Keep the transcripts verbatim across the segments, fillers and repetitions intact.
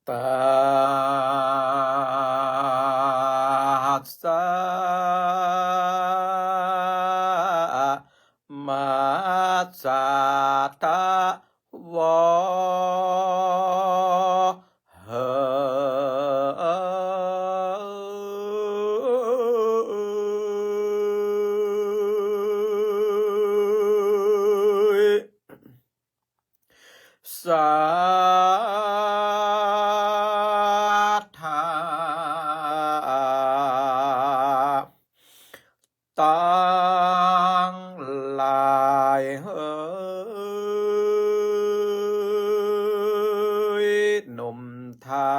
ตัสสะ มะสะทะวะ เหย สาธา ตังหลายเหย หนุ่มเฒ่า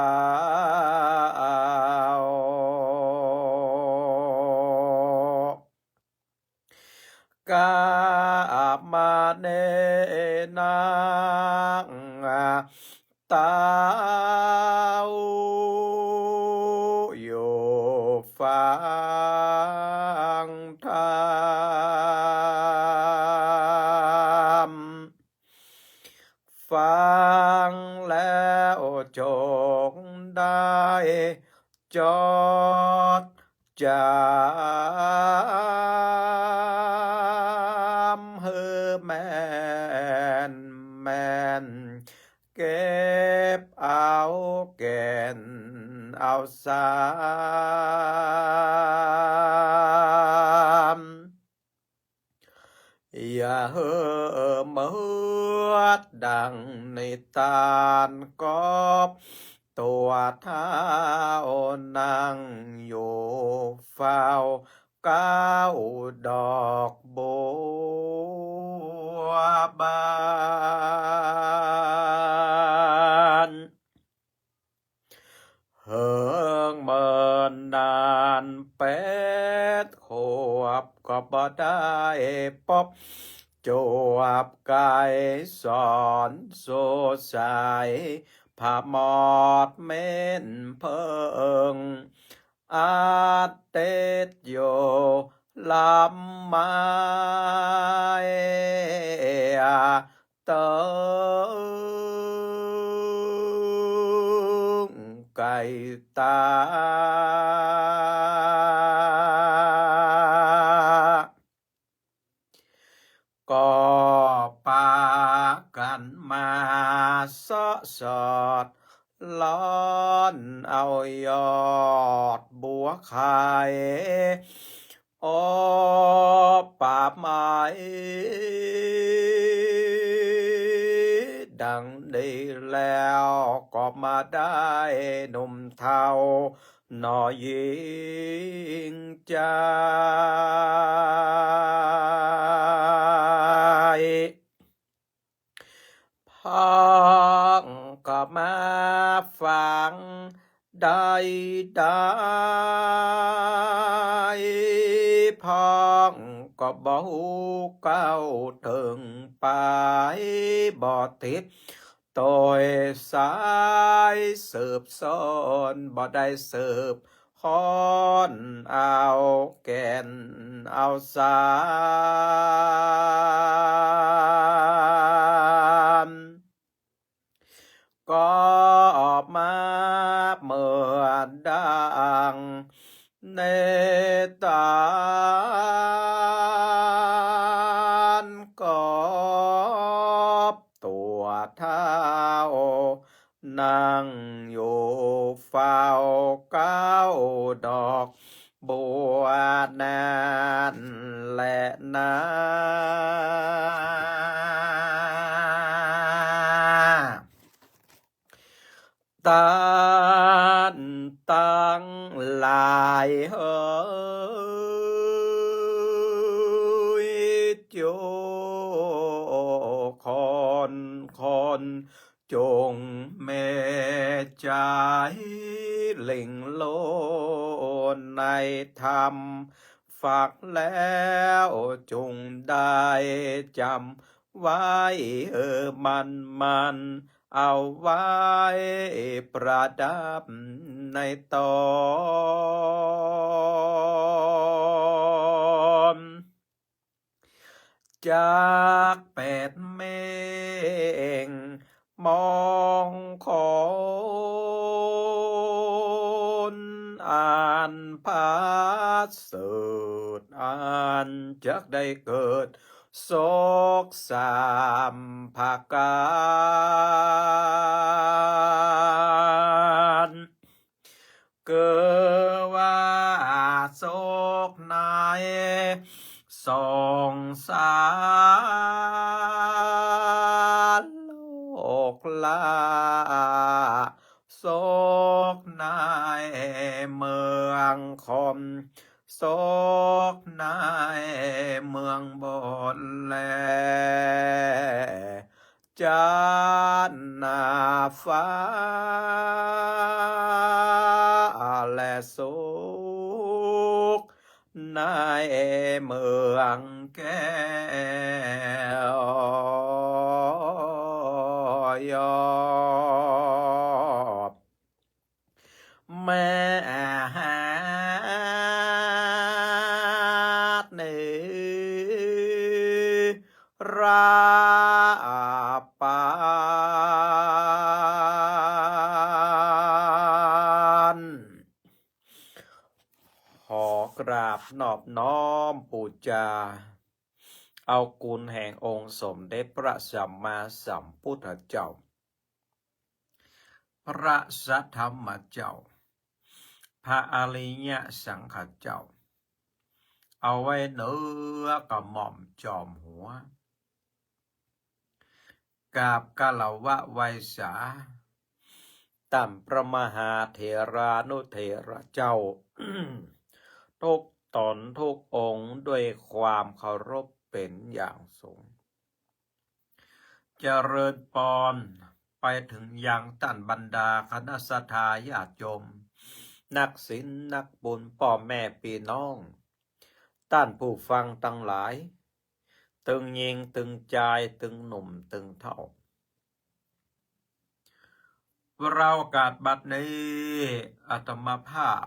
กามาเนนะ เต้าอยู่ฟังธรรม ฟังแล้วจงได้จด จ๋ำหื้อแม่นแม่น เก็บเอาแก่นเอาสำ อย่าหื้อหมดดังนิทานกอบ ตั๋วเฒ่านั่งอยู่เฝ้าเก๊าดอกบัวบาน เหิงเมินนานแปดขวบก็บ่ได้ปบ จวบไกรสอนสู่สาย ผมอดเม้นเพิ่ง อัดติดอยู่ลำไม้ เติงไก่ตา ก็ปากั๋นมาเซาะสอด ร้อนเอายอดบัวไข่ โอ้ ป่าไม้ ดังนี้แล้วก็มาได้หนุ่มเฒ่า หน่อหญิงใจ พ่องก็มาฟังได้ได้ พ่องก็บ่ฮู้เก้าเถิงปาย บ่ติดโตยสายสืบซ้อน บ่ได้สืบ ค้นเอาแก่นเอาสำ ก็มาเหมือนดังนิทานกอบ ตั๋วเฒ่า นั่งอยู่เฝ้าเก๊าดอกบัวนั้นแหละนา ต้านตังหลายเหย จุคนคน จงแม่ใจเล็งโลในธรรม ฟังแล้วจงได้จ๋ำไว้ เออ มันมัน เอาไว้ประดับในตน จากแปดเม่งมองคอ เสริฐอันจักได้เกิดสุขสามประก๋าน คือว่าสุขในสงสารโลกล้า สุขในเมืองคม สุขในเมืองบนแล จันทร์ฟ้าและสุขในเมืองแก้ว ยอด แม้หาดเหนือระปาน ขอกราบนอบน้อมปู๋จา เอากุณแห่งองค์สมเด็จพระสัมมาสัมพุทธเจ้า พระสัทธรรมเจ้า พระอริยสังฆเจ้า เอาไว้เหนือกระหม่อมจอมหัว กราบคารวะไหว้สา ต้านพระมหาเถรานุเถระเจ้า ทุกต๋นทุกองค์ด้วยความเคารพเป๋นอย่างสูง เจริญปอนไปเถิงยังต้านบรรดาคณะศรัทธาญาติโยม นักศีลนักบุญ ป้อแม่ปี้น้อง ต้านผู้ฟังตังหลาย ตึงญิงตึงจาย ตึงหนุ่มตึงเฒ่า วาระโอกาสบัดนี้ อาตมาภาพ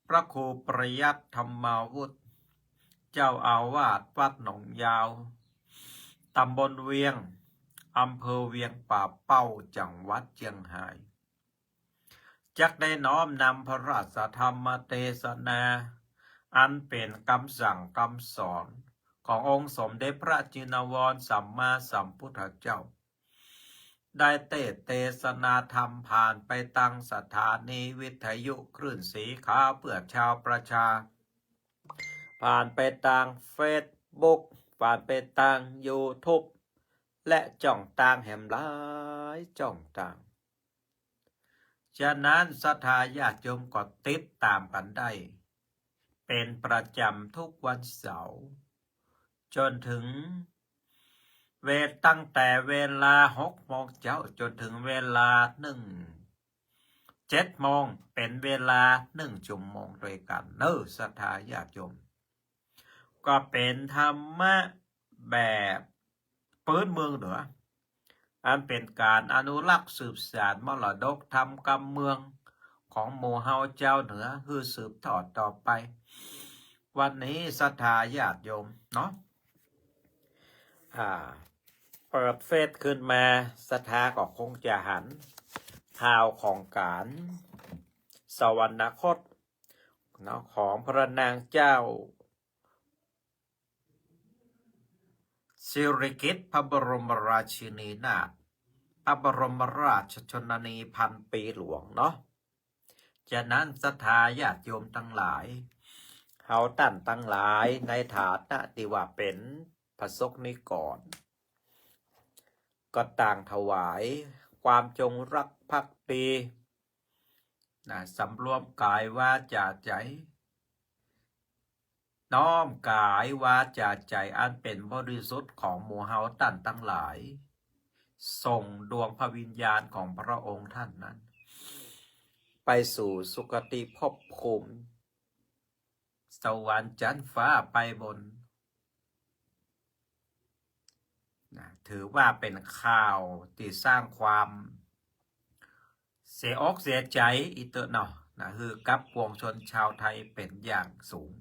พระครูประยัติธรรมาวุธ เจ้าอาวาสวัดหนองยาว ตำบลเวียง อำเภอเวียงป่าเป้า จังหวัดเจียงฮาย จักได้น้อมนำพระราชธรรมเตสนา อันเป๋นกำสั่งกำสอนขององค์สมเด็จพระจินวรสัมมาสัมพุทธเจ้า ได้เตสน์เตสนาธรรมผ่านไปตางสถานีวิทยุคลื่นสีขาวเปื้อชาวประชา ผ่านไปตางเฟซบุ๊ก ผ่านไปตางยูทูบ และจ้องตางแหมหลายจ้องตาง ฉะนั้นศรัทธาญาติโยมก็ติดต๋ามกั๋นได้ เป๋นประจ๋ำทุกวันเสาร์ จ๋นเถิงเว ตั้งแต่เวลาหกโมงเจ๊า จ๋นเถิงเวลานึ่ง เจ็ดโมง เป๋นเวลานึ่งชั่วโมงตวยกั๋นเนาะ ศรัทธาญาติโยม ก็เป๋นธรรมะแบบปื๊นเมืองเหนือ อันเป๋นก๋านอนุรักษ์สืบสานมรดกธรรมกำเมืองของหมู่เฮาจาวเหนือหื้อสืบทอดต่อไป วันนี้ศรัทธาญาติโยมเนาะ อ่า เปิดเฟซขึ้นมา ศรัทธาก็คงจะหันข่าวของก๋านสวรรคตเนาะ ของพระนางเจ้า สิริกิติ์ พระบรมราชินีนาถ พระบรมราชชนนีพันปีหลวงเนาะ ฉะนั้นศรัทธาญาติโยมตังหลาย เฮาต้านตังหลายในฐานะตี้ว่าเป๋นพระสงฆ์นิกร ก็ต่างถวายความจงรักภักดีนะ สำรวมก๋ายวาจ๋าใจ๋ น้อมก๋ายวาจ๋าใจ๋อันเป๋นบริสุทธิ์ของหมู่เฮาต้านตังหลาย ส่งดวงพระวิญญาณของพระองค์ท่านนั้น ไปสู่สุคติภพภูมิ สวรรค์จั๊นฟ้าไปบน นะ ถือว่าเป๋นข่าวตี้สร้างความเสียอกเสียใจ๋อีกเต๊อะเนาะ นะ หื้อกับปวงชนชาวไทยเป๋นอย่างสูง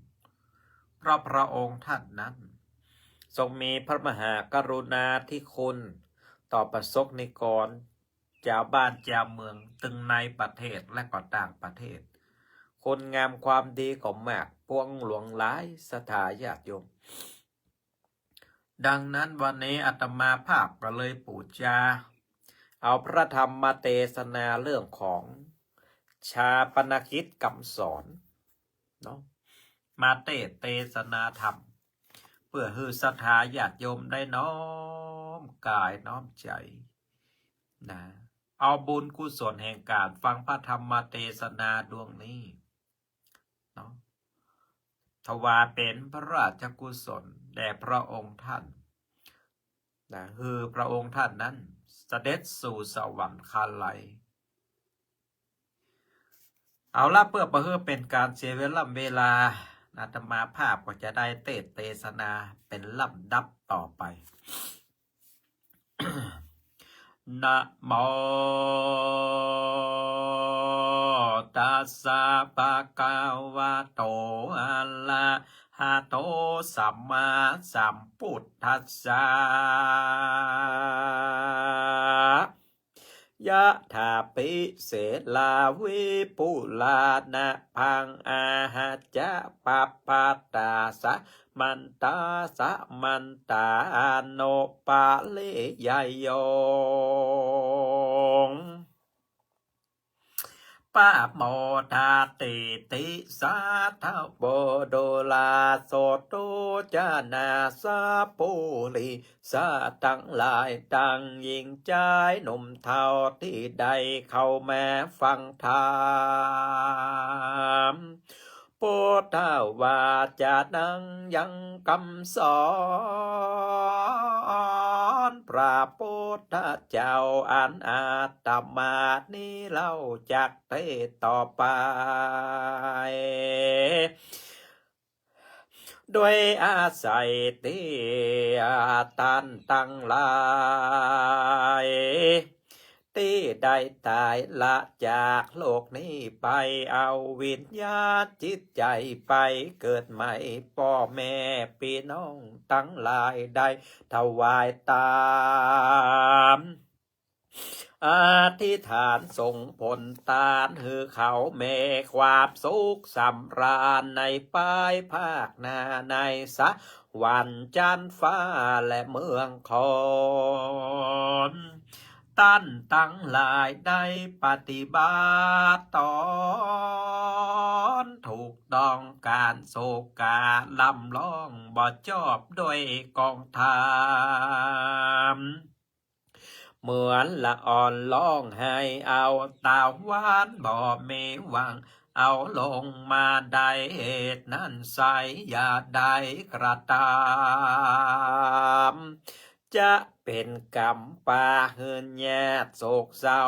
เพราะพระองค์ท่านนั้น ทรงมีพระมหากรุณาธิคุณต่อพระสงฆ์นิกร จาวบ้านจาวเมือง ตึงในประเทศและก็ต่างประเทศ คุณงามความดีก็มาก ปวงหลวงหลาย ศรัทธาญาติโยม ดังนั้นวันนี้อาตมาภาพก็เลยปู๋จา เอาพระธรรมเตสนาเรื่องของฌาปนกิจกำสอนเนาะ มาเตสน์เตสนาธรรม เปื้อหื้อศรัทธาญาติโยมได้น้อมก๋ายน้อมใจ๋นะ เอาบุญกุศลแห่งก๋านฟังพระธรรมเตสนาดวงนี้เนาะ ถวายเป๋นพระราชกุศลแด่พระองค์ท่านนะ หื้อพระองค์ท่านนั้นเสด็จสู่สวรรคาลัย เอาละ เปื้อบ่หื้อเป๋นก๋านเสียเวลา เวลา อาตมาภาพก็จะได้เตสน์เตสนาเป๋นลำดับต่อไป นะโมตัสสะ ภะคะวะโต อะระหะโต สัมมาสัมพุทธัสสะ ยะถา ภิเศษา วิปุลา นะภัง อาหะจะ ปัพพะตา สะมันตา สะมันตา อนุปะริยะโยง ปะโมทะติติสาทะโว ดูราโสตุจนะ สะปุริสะตังหลาย ตังญิงจายหนุ่มเฒ่า ตี้ได้เข้ามาฟังธรรม พุทธวาจานังยังกำสอน พระพุทธเจ้าอันอาตมานี้เล่าจักเตสน์ต่อไป ด้วยอาศัยตี้ต้านตังหลาย ตี้ได้ต๋ายละจากโลกนี้ไป เอาวิญญาณจิตใจ๋ไปเกิดใหม่ ป้อแม่ปี้น้องตังหลายได้ถวายต๋าม อธิษฐานส่งผลตานหื้อเขาแม่ความสุขสำราญในปายภาคหน้าในสวรรค์จั๊นฟ้าและเมืองคอน ต้านตังหลายได้ปฏิบัติต๋อนถูกต้องก๋านโสกาล่ำร้องบ่จบด้วยกองธรรม เหมือนละอ่อนร้องไห้เอาต๋าหวานบ่มีหวัง เอาลงมาได้เหตุนั้นไซร้อย่าได้กระตำ จะเป๋นกรรมปาหื้อญาติโศกเศร้า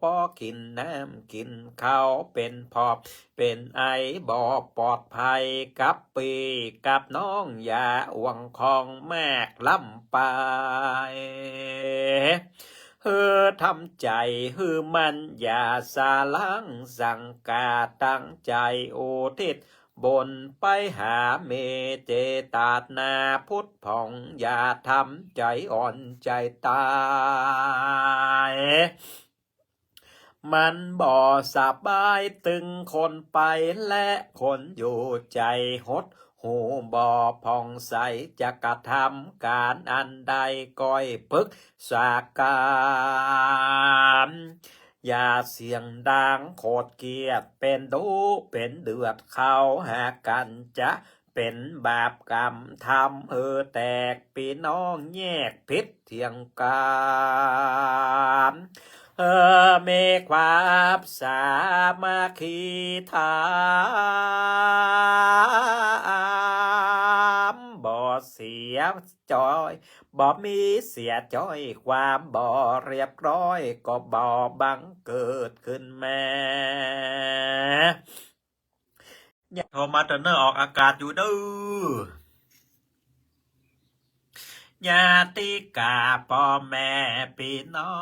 ป้อกิ๋นน้ำกิ๋นข้าวเป๋นผอบเป๋นไอ บ่ปลอดภัยกับปี้กับน้อง อย่าอ่วงคองมากล้ำไป หื้อทำใจ๋หื้อมั่นอย่าสาลังสังกา ตั้งใจ๋อุทิศบุญไปหา มีเจตนาผุดผ่อง อย่าทำใจ๋อ่อนใจ๋ต๋าย มันบ่สบายตึงคนไปและคนอยู่ ใจ๋หดหู่บ่ผ่องใส จะกระทำก๋านอันใดก้อยปึกษากั๋น อย่าเสียงดังโขดเขียด เป๋นดุเป๋นเดือดเข้าหากั๋น จะเป๋นบาปกรรมทำหื้อแตก ปี้น้องแยกผิดเถียงกั๋น เออ มีความสามัคคีธรรม บ่เสียจ้อย บ่มีเสียจ้อย ความบ่เรียบร้อยก็บ่บังเกิดขึ้นมา เนี่ย โทรมาเตอร์เนอร์ออกอากาศอยู่เด้อ ญาติกาป้อแม่ปี้น้อ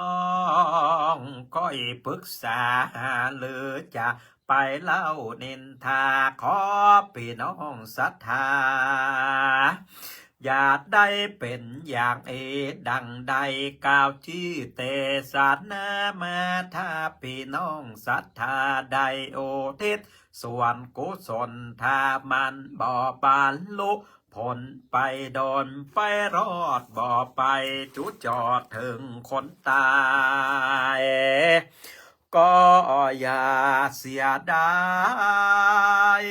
งก้อยปึกษาหาลือ จะไปเล่านินทา ขอปี้น้องศรัทธา อย่าได้เป๋นอย่างเอ ดังได้กล่าวจี้เตสนามา ถ้าปี้น้องศรัทธาได้อุทิศส่วนกุศล ถ้ามันบ่บรรลุผลไปโดนไปรอด บ่ไปจุจอดเถิงคนต๋าย ก็อย่าเสียดาย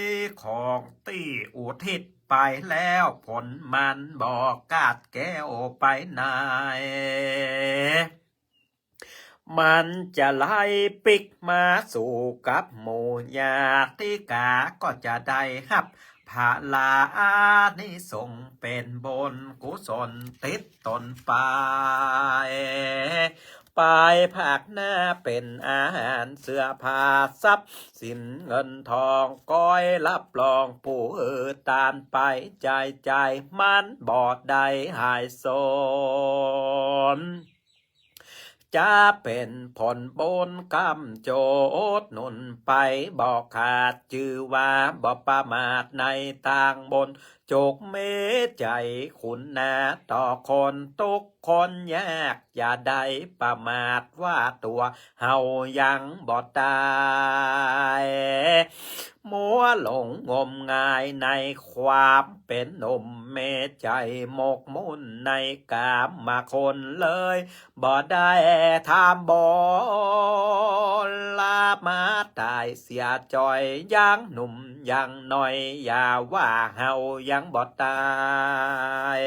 ของตี้อุทิศไปแล้ว ผลมันบ่กาดแก้วไปไหน มันจะไหลปิ๊กมาสู่กับหมู่ญาติกา ก็จะได้ฮับผลาอานิสงส์เป๋นบุญกุศลติดต๋นไป ไปภาคหน้าเป๋นอาหารเสื้อผ้าทรัพย์สินเงินทอง ก้อยฮับรองผู้หื้อตานไป ใจ๊ใจ๋มันบ่ได้หายโศก จะเป๋นผลบุญกำจุดหนุนไป บ่ขาด จื้อว่าบ่ประมาทในตางบุญ จุกเมตใจ๋คุณนาต่อคนตุ๊กข์คนยาก อย่าได้ประมาทว่าตั๋วเฮายังบ่ต๋าย มัวหลงงมงายในความเป๋นหนุ่ม เมตใจ๋หมกมุ่นในกามคุณเลย บ่ได้ทำบุญละมาต๋ายเสียจ้อย ยังหนุ่มยังน้อย อย่าว่าเฮายังบ่ต๋าย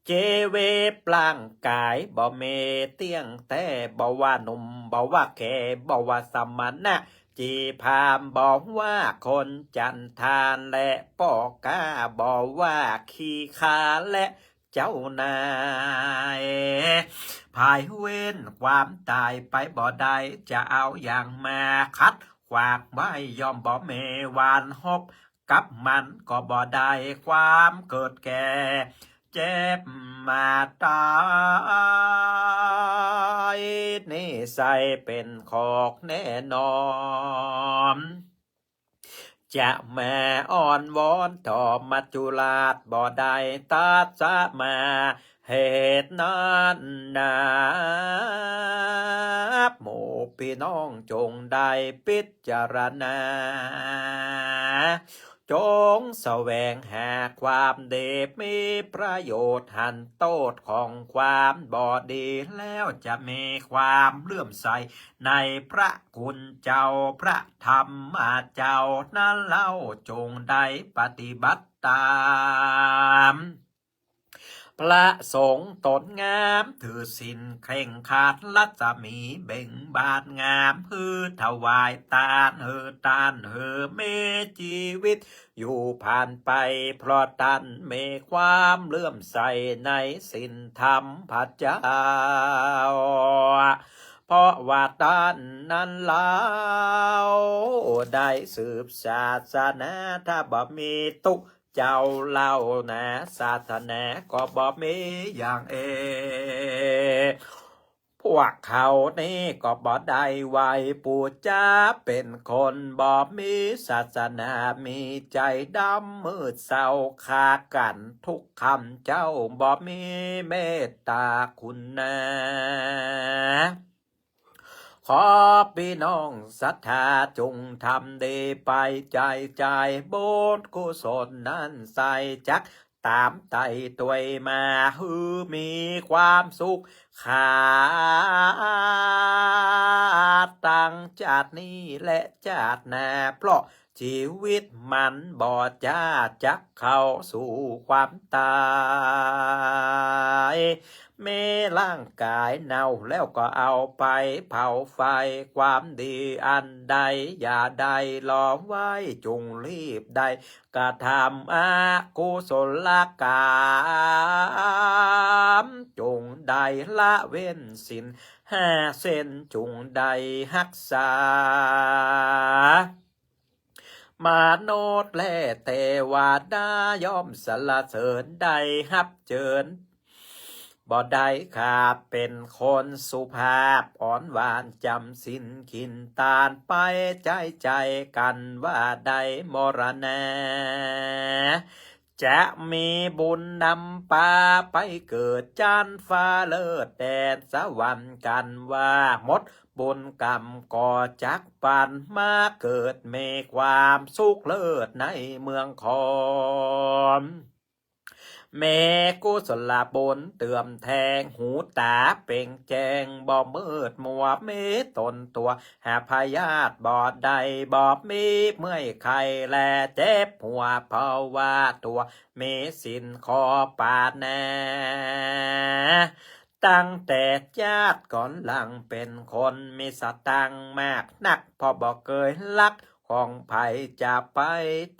จีวิตร่างก๋ายบ่มีเตี้ยงแต๊ บ่ว่าหนุ่มบ่ว่าแก่ บ่ว่าสมณะ จีพราหมณ์ บ่ว่าคนจันทานและป้อก๊า บ่ว่าขี้ข้าและเจ้านาย ผายเว้นความต๋ายไปบ่ได้ จะเอาหยังมาขัดขวางไว้ ย่อมบ่มีวันฮบกับมัน ก็บ่ได้ความเกิดแก่เจ็บมาต๋าย นี่ใส่เป๋นขอกแน่นอน จะมาอ้อนวอนต่อมัจจุราชบ่ได้ ตั๊ดสมา เหตุนั้นนา หมู่ปี้น้องจงได้พิจารณา จงแสวงหาความดีมีประโยชน์ หันโต้ษของความบ่ดี แล้วจะมีความเลื่อมใสในพระคุณเจ้าพระธรรมเจ้านั้นเล่า จงได้ปฏิบัติต๋าม พระสงฆ์ต๋นงาม ถือศีลเคร่งครัด รัศมีเบ่งบานงาม หื้อถวายตาน หื้อต้าน หื้อมีจีวิตอยู่ผ่านไป เพราะต้านมีความเลื่อมใสในศีลธรรมพระเจ้า เพราะว่าต้านนั้นเล่าได้สืบศาสนา ถ้าบ่มีตุ๊ เจ้าเล่านา ศาสนาก็บ่มีอย่างเอ่ย พวกเขานี้ก็บ่ได้ไหว้ปู๋จา เป๋นคนบ่มีศาสนา มีใจ๋ดำมืดเศร้า ฆ่ากั๋นทุกค่ำเจ๊า บ่มีเมตต๋าคุณนา ขอปี้น้องศรัทธาจงทำดีไป ใจ๋ใจ๋บุญกุศลนั้นใส่จักต๋ามไต่ตวยมา หื้อมีความสุขขาดตังจาตินี้และจาติหน้า เพราะ จีวิตมันบ่จ๊าจักเข้าสู่ความต๋าย แม้ร่างก๋ายเน่าแล้วก็เอาไปเผาไฟ ความดีอันใดอย่าได้รอไว้ จงรีบได้กระทำ อกุศลกรรม จงได้ละเว้นศีลห้าเส้น จงได้ฮักษา มนุษย์และเตวดาย่อมสรรเสริญ ได้ฮับเจิญ บ่ได้ขาด เป๋นคนสุภาพอ่อนหวาน จ๋ำศีลกิ๋นตานไป ใจ๋ใจ๋กั๋นว่าได้มรณา จะมีบุญนำปาไปเกิดจั๊นฟ้าเลิศแดนสวรรค์กั๋นว่าหมด บุญกรรมก็จักปันมาเกิด มีความสุขเลิศในเมืองคอน มีกุศลบุญเติมแทง หูต๋าเป่งแจ้ง บ่มืดมัว มีตนตั๋ว หาพยาธิบ่ได้ บ่มีเมื่อยไข้และเจ็บหัว เพราะว่าตั๋วมีศีลข้อปานา ตั้งแต่จาติก่อนหลังเป๋นคน มีสตางค์มากนัก เพราะบ่เกยลักของใผ จะไป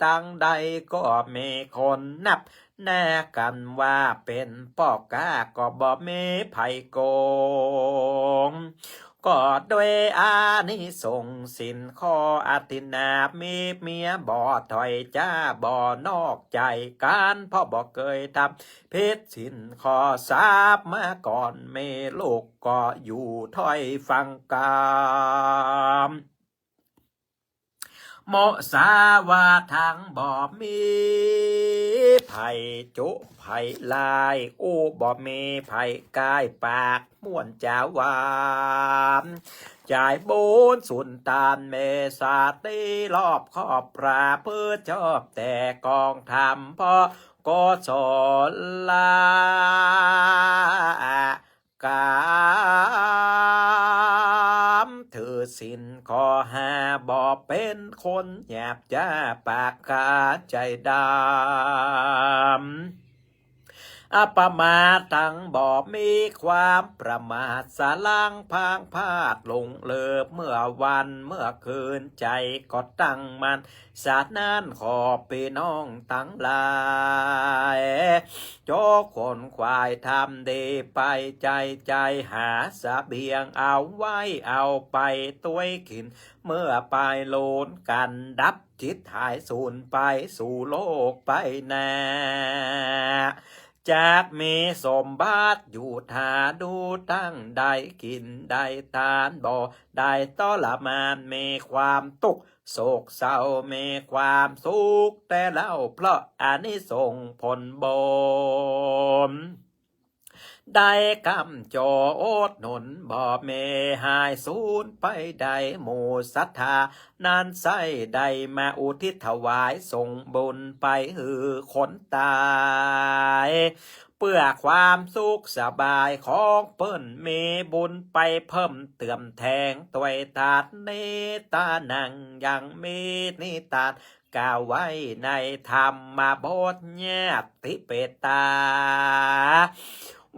ตางใดก็มีคนนับหน้ากั๋นว่าเป๋นป้อก๊า ก็บ่มีใผโกง ก็ด้วยอานิสงส์ศีลข้ออธินา มีเมียบ่ถอยจ๊า บ่นอกใจ๋กั๋น เพราะบ่เกยทำผิดศีลข้อสาปมาก่อน มีลูกก็อยู่ถ้อยฟังกำ โมสาว่าตังบ่มีใผจุใผลาย อู้บ่มีใผก้ายปาก ม่วนจ๋าว่า จ่ายบุญสุนทาน มีสติรอบคอบ ประพฤติชอบแต่กองธรรม เพราะกุศลกรรม ถือศีลข้อห้า บ่เป๋นคนหยาบจ๊า ปากกล้าใจ๋ดำ อัปปมาทตังบ่มีความประมาท สะหลังพลั้งพลาดหลงเผลอ เมื่อวันเมื่อคืน ใจ๋ก็ตั้งมั่น สะนั้นขอปี้น้องตังหลาย จงขวนขวายทำดีไป ใจ๋ใจ๋หาเสบียงเอาไว้ เอาไปตวยกิ๋น เมื่อไปลูนกั๋นดับ จิตหายสูญไปสู่โลกไปนา จักมีสมบัติอยู่ถ้าดู ตั้งได้กิ๋นได้ทาน บ่ได้ทรมาน มีความตุ๊กข์โศกเศร้า มีความสุขแต่เล่า เพราะอานิสงส์ผลบุญ ได้กำจออดหนุน บ่มีหายสูญไปได้ หมู่ศรัทธานั้นใส่ได้มาอุทิศถวาย ส่งบุญไปหื้อคนต๋าย เปื้อความสุขสบายของเปิ้น มีบุญไปเพิ่มเติมแทง ตวยธาตุนี้ ตานังยังมีนิทาน กล่าวไว้ในธรรมบท ญาติเปตตา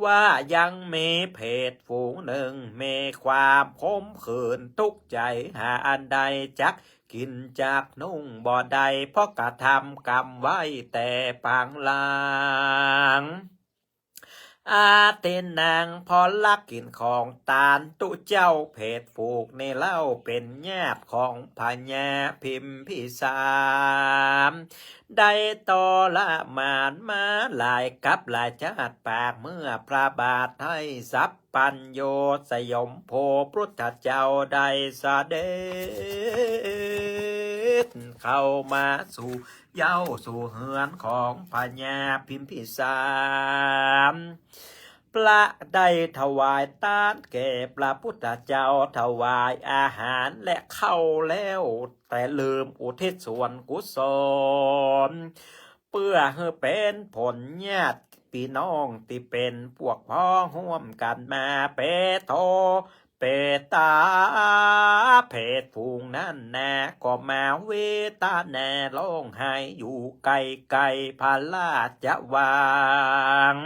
ว่ายังมีเปรตฝูงหนึ่ง มีความขมขื่นตุ๊กข์ใจ๋ หาอันใดจักกิ๋นจักนุ่งบ่ได้ เพราะกระทำกรรมไว้แต่ปางหลัง อทินนัง เพราะลักกิ๋นของตาน ตุ๊เจ้าเปรตฝูงนี้เล่า เป๋นญาติของพญาพิมพิสาร ได้ทรมานมาหลายกัปหลายจาติปาง เมื่อพระบาทให้สัพพัญญู สยมภูพุทธเจ้าได้เสด็จเข้ามาสู่ เย้าสู่เฮือนของพญาพิมพิสาร พระได้ถวายตานแก่พระพุทธเจ้า ถวายอาหารและข้าวแล้ว แต่ลืมอุทิศส่วนกุศล เปื้อหื้อเป๋นผลญาติปี้น้องตี้เป๋นพวกพ้องฮ่วมกั๋นมา เปโต เปตตา เปรตฝูงนั้นนา ก็มาเวทนาร้องไห้อยู่ไกลๆพระราชวัง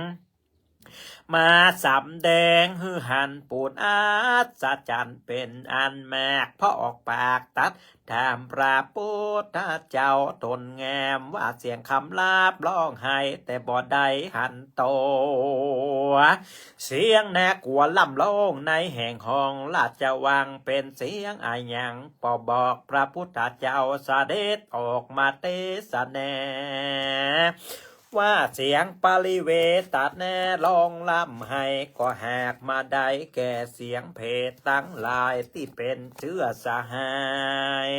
มาสำแดงหื้อหันปูนอัศจรรย์เป๋นอันมาก เพราะออกปากตรัส ถามพระพุทธเจ้าตนงาม ว่าเสียงคำลาบร้องไห้แต่บ่ได้หันตั๋ว เสียงน่ากลัวล่ำร้องในแห่งห้องราชวัง เป๋นเสียงอะหยัง ปอบอกพระพุทธเจ้าเสด็จออกมาเตสนา ว่าเสียงปริเวทนาร้องร่ำไห้ ก็หากมาได้แก่เสียงเปรตตังหลายตี้เป๋นเจื้อสหาย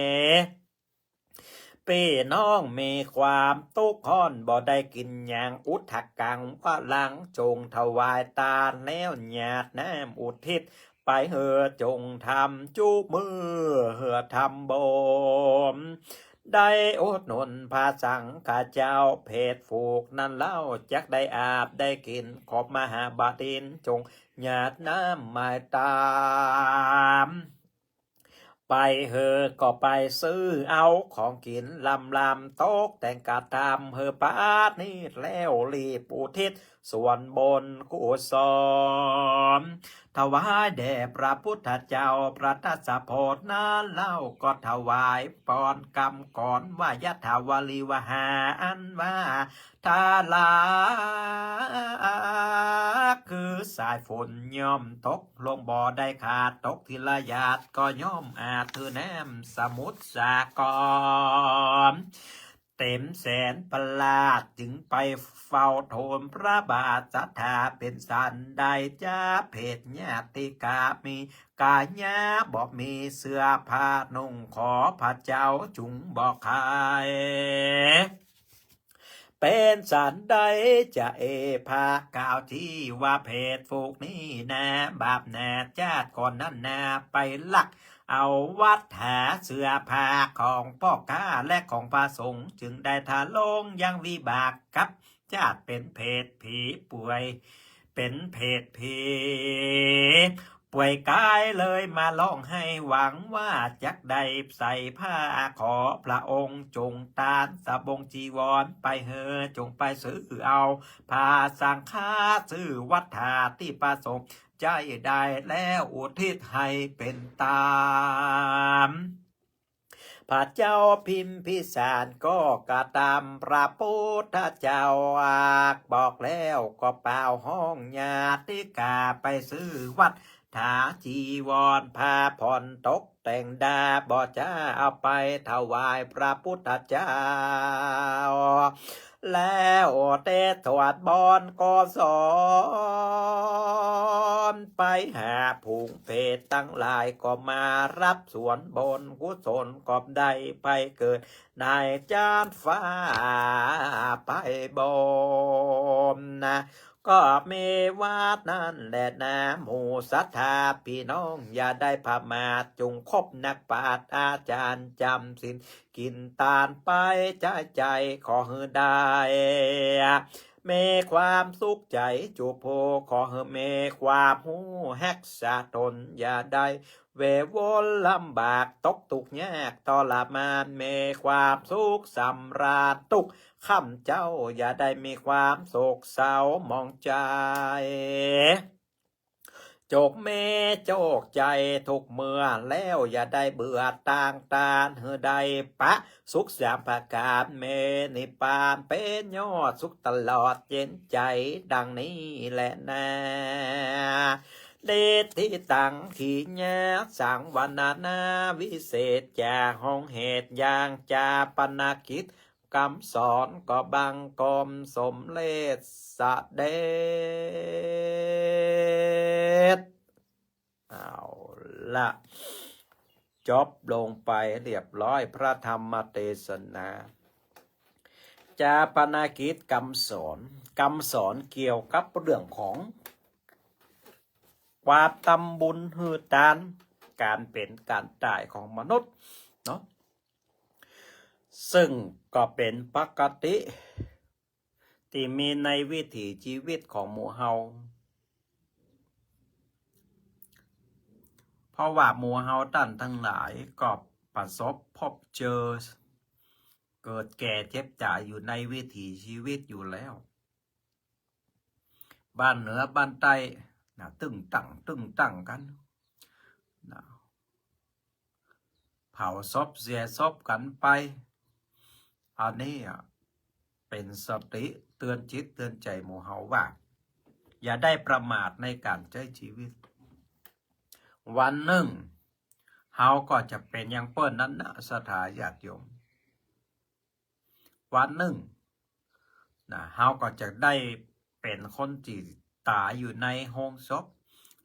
ปี้น้องมีความตุ๊กข์ฮ้อน บ่ได้กิ๋นหยัง อุทธัง วรัง จงถวายตานแล้วหยาดน้ำอุทิศ ไปเฮอ จงทำจุมื้อเฮอทำบุญ ได้อุดหนุนพระสังฆเจ้า เพศฝูกนั้นเล่า จักได้อาบได้กิ๋น ขอบมหาบดินทร์ จงหยาดน้ำหมายตาม ไปเฮอก็ไปซื้อเอาของกิ๋นลำๆ ตกแต่งกระทำเฮอประณีต แล้วรีบอุทิศส่วนบุญกุศล ถวายแด่พระพุทธเจ้า พระทศพลนั้นเล่า ก็ถวายพรกำกรอนว่า ยะถาวาริวหา อันว่า ทารา คือสายฝนย่อมตกลงบ่ได้ขาด ตกทีละหยาดก็ย่อมอาบ คือน้ำสมุทรสาคร เต็มแสนพระราช จึงไปเฝ้าทูลพระบาท ศรัทธา เป๋นสันใดจ๊ะ เพศญาติกา มีกายะบ่มีเสื้อผ้านุ่ง ขอพระเจ้าจุ่งบอกไข เป๋นสันใดจ๊ะเอ พระกล่าวตี้ว่า เพศฝูกนี้นา บาปหนา จาติก่อนนั้นนา ไปลักเอาวัตถา เสื้อผ้าของป้อข้าและของพระสงฆ์ จึงได้ทะลงยังวิบากกับจาติเป๋นเพศผีป่วย เป๋นเพศผีป่วยกาย เลยมาฮ้องไห้หวังว่าจักได้ใส่ผ้า ขอพระองค์จงตานสบงจีวรไปเฮอ จงไปซื้อเอาผ้าสังฆา ซื้อวัตถาตี้พระสงฆ์ใจ๊ได้ แล้วอุทิศให้เป๋นตาม พระเจ้าพิมพิสารก็กระตำ พระพุทธเจ้าบอกแล้วก็เป่าฮ้องญาติกา ไปซื้อวัตถาจีวร ผ้าผ่อนตกแต่งดา บ่จ๊ะเอาไปถวายพระพุทธเจ้า แล้วเตสวดมนต์กุศลไปหาฝูงเพศตังหลาย ก็มาฮับส่วนบุญกุศล ก็ได้ไปเกิดในจั๊นฟ้าไปบนนะ ก็มีว่านั้นแหละนา หมู่ศรัทธาปี้น้อง อย่าได้ประมาท จุ่งคบนักปราชญ์อาจ๋ารย์ จ๋ำศีล กิ๋นตานไป ใจ๊ใจ๋ขอหื้อได้ มีความสุขใจ๋จุผู้ ขอหื้อมีความฮู้ฮักษาต๋น อย่าได้เววนลำบาก ตกตุ๊กข์ยากทรมาน มีความสุขสำราญตุ๊กค่ำเจ๊า อย่าได้มีความโศกเศร้าหมองใจ๋ จงมีโจคใจ๋ทุกเมื่อ แล้วอย่าได้เบื่อต่างตาน หื้อได้ปะสุขสามประก๋าน มีนิพพานเป๋นยอดสุขตลอดเย็นใจ๋ ดังนี้แหละนา เดชที่ตังขีญาสังวรรณนา วิเศษจ๋าห้องเหตุ อย่างจาปนกิจ กำสอนก็บังคมสมเร็จเสด็จ เอาละ จบลงไปเรียบร้อยพระธรรมเตสนา จาปนกิจกำสอน กำสอนเกี่ยวกับเรื่องของความทำบุญหื้อตาน ก๋านเป๋นก๋านต๋ายของมนุษย์เนาะ ซึ่งก็เป๋นปกติตี้มีในวิถีจีวิตของหมู่เฮา เพราะว่าหมู่เฮาต้านตังหลายก็ประสบพบเจอ เกิดแก่เจ็บต๋ายอยู่ในวิถีจีวิตอยู่แล้ว บ้านเหนือบ้านใต้นะ ตึงตังตึงตังกั๋นนะ เผาศพเสียศพกั๋นไป อันนี้อะเป๋นสติเตือนจิตเตือนใจ๋หมู่เฮาว่า อย่าได้ประมาทในก๋านใจ๊จีวิต วันนึ่งเฮาก็จะเป๋นอย่างเปิ้นนั้นนะ ศรัทธาญาติโยม วันนึ่งนะ เฮาก็จะได้เป๋นคนตี้ต๋ายอยู่ในโฮงศพ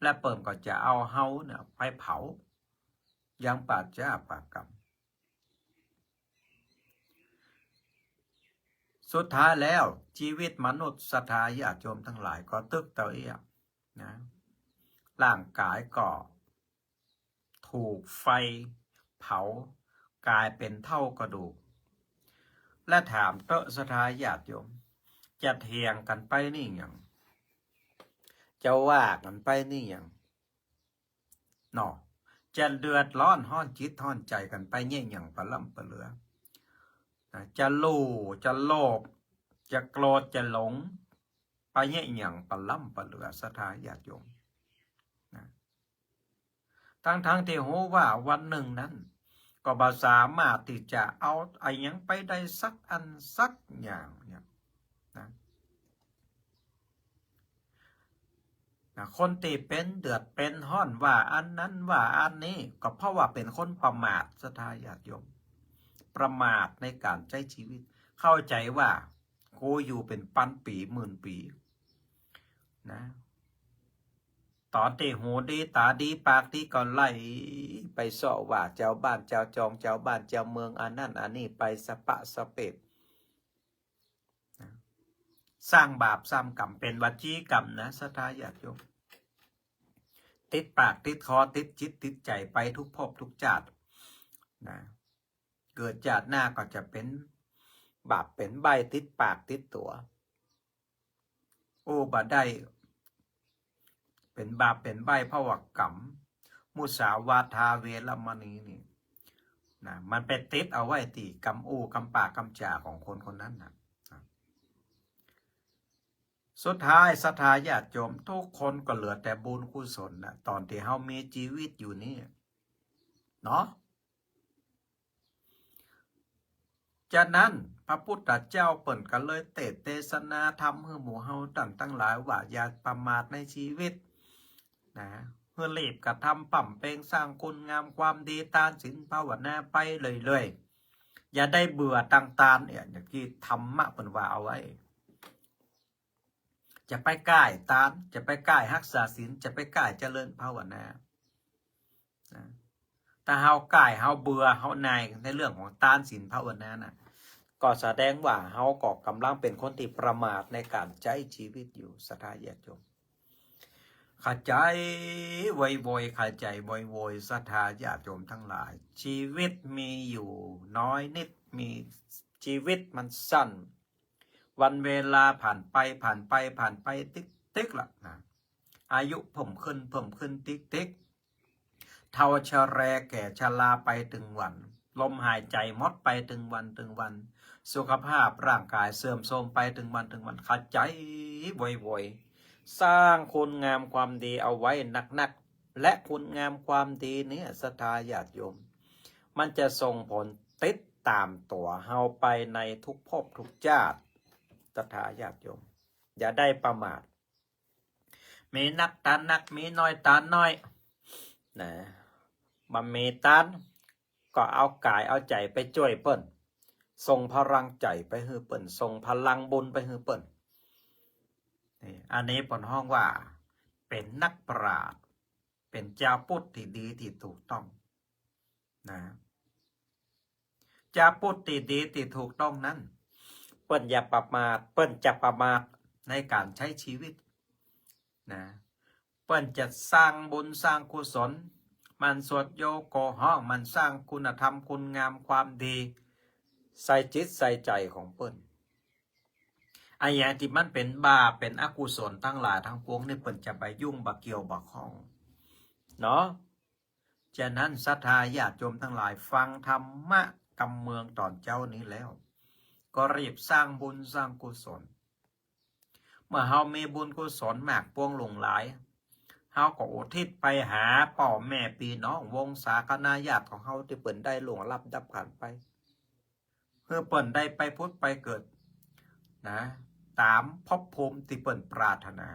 และเปิ้นก็จะเอาเฮาเนี่ยไปเผา ยังปาจาปากรรม สุดท้ายแล้ว จีวิตมนุษย์ ศรัทธาญาติโยมตังหลาย ก็ตึกเต้าอี้นะ ร่างก๋ายก็ถูกไฟเผา ก๋ายเป๋นเถ้ากระดูก และถามเต๊อะ ศรัทธาญาติโยม จะเถียงกั๋นไปนี่หยัง จะว่ากั๋นไปนี่หยัง เนาะ จะเดือดร้อนฮ้อนจิตฮ้อนใจ๋กั๋นไปเยียะหยังปะล้ำปะเหลือ นะ จะลู่ จะโลภ จะโกรธ จะหลง ไปเยียะหยังปะล้ำปะเหลือ ศรัทธาญาติโยม นะ ตังๆ ตี้ฮู้ว่าวันหนึ่งนั้น ก็บ่สามารถตี้จะเอาอะหยังไปได้สักอันสักอย่างเนี่ยนะ นะ คนตี้เป๋นเดือดเป๋นฮ้อนว่าอันนั้นว่าอันนี้ ก็เพราะว่าเป๋นคนประมาท ศรัทธาญาติโยม ประมาทในก๋านใจ๊จีวิต เข้าใจ๋ว่ากูอยู่เป๋นปันปี๋หมื่นปี๋นะ ต๋อนตี้หูดีต๋าดีปากดีก็ไล่ไปเซาะว่าจาวบ้านจาวจอง จาวบ้านจาวเมือง อันนั้นอันนี้ไปสะปะสะเปะ นะ สร้างบาปสร้างก๋รรม เป๋นวจีกรรมนะ ศรัทธาญาติโยม ติดปากติดคอ ติดจิตติดใจ๋ไปทุกภพทุกจาตินะ เกิดจาติหน้าก็จะเป๋นบาปเป๋นใบ้ติดปากติดตั๋ว อู้บ่ได้ เป๋นบาปเป๋นใบ้เพราะว่ากรรม มุสาวาทาเวรมณีนี่นะ มันไปติดเอาไว้ตี้กำอู้กำปากกำจ๋าของคนคนนั้นน่ะ สุดท้ายศรัทธาญาติโยมทุกคนก็เหลือแต่บุญกุศลนะ ต๋อนตี้เฮามีจีวิตอยู่นี่เนาะ ฉะนั้นพระพุทธเจ้าเปิ้นก็เลยเตสน์เตสนาธรรมหื้อหมู่เฮาต้านตังหลายว่าอย่าประมาทในจีวิตนะ หื้อรีบกระทำบำเพ็ญสร้างคุณงามความดี ตานศีลภาวนาไปเรื่อยๆ อย่าได้เบื่อตังตานเนี่ย อย่างตี้ธรรมะเปิ้นว่าเอาไว้ จะไปก้ายตาน จะไปก้ายฮักษาศีล จะไปก้ายเจริญภาวนานะ ถ้าเฮาก้าย เฮาเบื่อ เฮาหน่ายในเรื่องของตานศีลภาวนาน่ะ ก็แสดงว่าเฮาก็กำลังเป๋นคนตี้ประมาทในก๋านใจ๊จีวิตอยู่ ศรัทธาญาติโยม เข้าใจ๋โวยๆ เข้าใจ๋โวยๆ ศรัทธาญาติโยมตังหลาย จีวิตมีอยู่น้อยนิด มี จีวิตมันสั้น วันเวลาผ่านไป ผ่านไป ผ่านไป ติ๊กๆ ละนะ อายุเพิ่มขึ้น เพิ่มขึ้น ติ๊กๆ เฒ่าชะแรแก่ชราไปตึงวัน ลมหายใจ๋หมดไปตึงวัน ตึงวัน สุขภาพร่างก๋ายเสื่อมโทรมไปตึงวัน ตึงวัน เข้าใจ๋โวยๆ สร้างคุณงามความดีเอาไว้นักๆ และคุณงามความดีเนี่ย ศรัทธาญาติโยม มันจะส่งผลติดต๋ามตั๋วเฮาไปในทุกภพทุกจาติ ศรัทธาญาติโยม อย่าได้ประมาท มีนักตานนัก มีน้อยตานน้อยนะ บ่มีตาน ก็เอาก๋ายเอาใจ๋ไปจ้วยเปิ้น ส่งพลังใจ๋ไปหื้อเปิ้น ส่งพลังบุญไปหื้อเปิ้น นี่ อันนี้เปิ้นฮ้องว่าเป๋นนักปราชญ์ เป๋นจาวพุทธตี้ดีตี้ถูกต้องนะ จาวพุทธตี้ดีตี้ถูกต้องนั้น เปิ้นอย่าประมาท เปิ้นจะประมาทในก๋านใจ๊จีวิตนะ เปิ้นจะสร้างบุญสร้างกุศล หมั่นสวดโยโกฮ้อง หมั่นสร้างคุณธรรมคุณงามความดี ใส่จิตใส่ใจ๋ของเปิ้น อะหยังตี้มันเป๋นบาปเป๋นอกุศลตังหลายตังปวงนี่ เปิ้นจะบ่ยุ่งบ่เกี่ยวบ่ข้องเนาะ ฉะนั้นศรัทธาญาติโยมตังหลาย ฟังธรรมะกำเมืองต๋อนเจ๊านี้แล้ว ก็รีบสร้างบุญสร้างกุศล เมื่อเฮามีบุญกุศลมากปวงหลวงหลาย เฮาก็อุทิศไปหาป้อแม่ปี้น้องวงศาคณาญาติของเฮาตี้เปิ้นได้ล่วงลับดับขันธ์ไป หื้อเปิ้นได้ไปผุดไปเกิดนะ ต๋ามภพภูมิตี้เปิ้นปรารถนา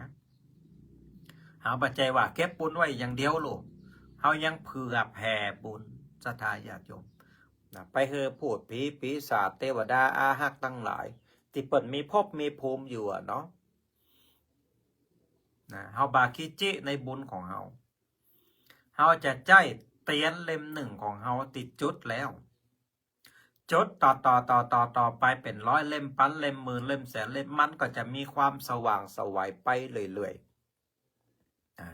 เฮาบ่ใจ้ว่าเก็บบุญไว้อย่างเดียวโลก เฮายังเผื่อแผ่บุญ ศรัทธาญาติโยมนะ ไปหื้อพูดผีปีศาจเตวดาอาฮักตังหลาย ตี้เปิ้นมีภพมีภูมิอยู่อะเนาะนะ เฮาบ่าขี้จิในบุญของเฮา เฮาจะใจ๊เตียนเล่มนึ่งของเฮาตี้จุดแล้ว จุดต่อต่อต่อต่อต่อไปเป๋นร้อยเล่ม ปันเล่ม หมื่นเล่ม แสนเล่ม มันก็จะมีความสว่างไสวไปเรื่อยๆ นะ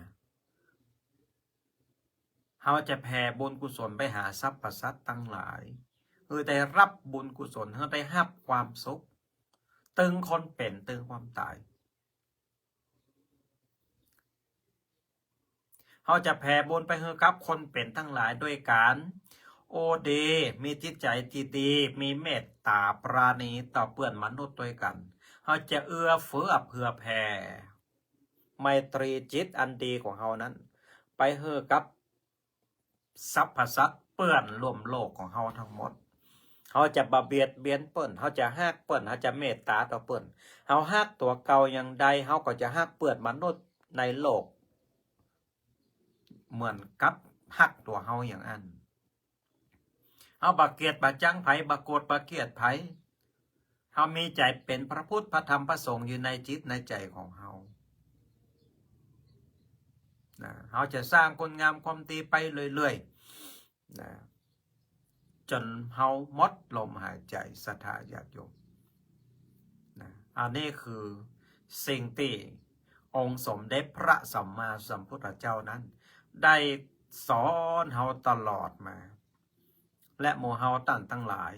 เฮาจะแผ่บุญกุศลไปหาสรรพสัตว์ตังหลาย หื้อได้ฮับบุญกุศล หื้อได้ฮับความสุข ตึงคนเป๋น ตึงความต๋าย เฮาจะแผ่บุญไปหื้อกับคนเป๋นตังหลายโดยก๋าน โอ้ดี มีจิตใจ๋ตี้ดี มีเมตต๋าปราณีต่อเปื้อนมนุษย์ตวยกั๋น เฮาจะเอื้อเฟื้อเผื่อแผ่ ไมตรีจิตอันดีของเฮานั้น ไปหื้อกับสรรพสัตว์เปื้อนร่วมโลกของเฮาตังหมด เฮาจะบ่เบียดเบียนเปิ้น เฮาจะฮักเปิ้น เฮาจะเมตต๋าต่อเปิ้น เฮาฮักตั๋วเก่าอย่างใด เฮาก็จะฮักเปื้อนมนุษย์ในโลก เหมือนกับฮักตั๋วเฮาอย่างอั้น เฮาบ่เกียจบ่จังใผ บ่โกรธบ่เกียจใผ เฮามีใจ๋เป๋นพระพุทธ พระธรรม พระสงฆ์อยู่ในจิตในใจ๋ของเฮา นะ เฮาจะสร้างคุณงามความดีไปเรื่อยๆ นะ จ๋นเฮาหมดลมหายใจ๋ ศรัทธาญาติโยม นะ อันนี้คือสิ่งตี้องค์สมเด็จพระสัมมาสัมพุทธเจ้านั้น ได้สอนเฮาตลอดมา และหมู่เฮาต้านตังหลาย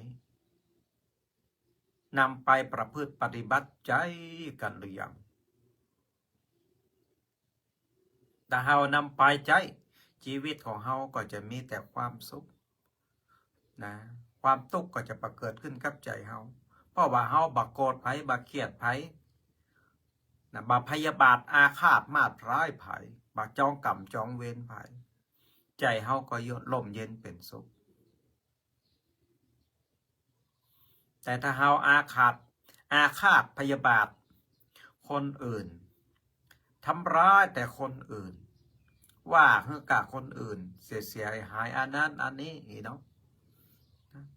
นำไปประพฤติปฏิบัติใจ๊กั๋นหรือยัง ถ้าเฮานำไปใจ๊ จีวิตของเฮาก็จะมีแต่ความสุข นะ ความตุ๊กข์ก็จะบ่เกิดขึ้นกับใจ๋เฮา เพราะว่าเฮาบ่โกรธใผ บ่เกียจใผ นะ บ่พยาบาทอาฆาตมาดร้ายใผ บ่จองกรรมจองเวรใผ ใจ๋เฮาก็ร่มเย็นเป๋นสุข แต่ถ้าเฮาอาฆาต อาฆาตพยาบาทคนอื่น ทำร้ายแต่คนอื่น ว่าหื้อก้าคนอื่นเสียหายๆ อันนั้นอันนี้นี่เนาะ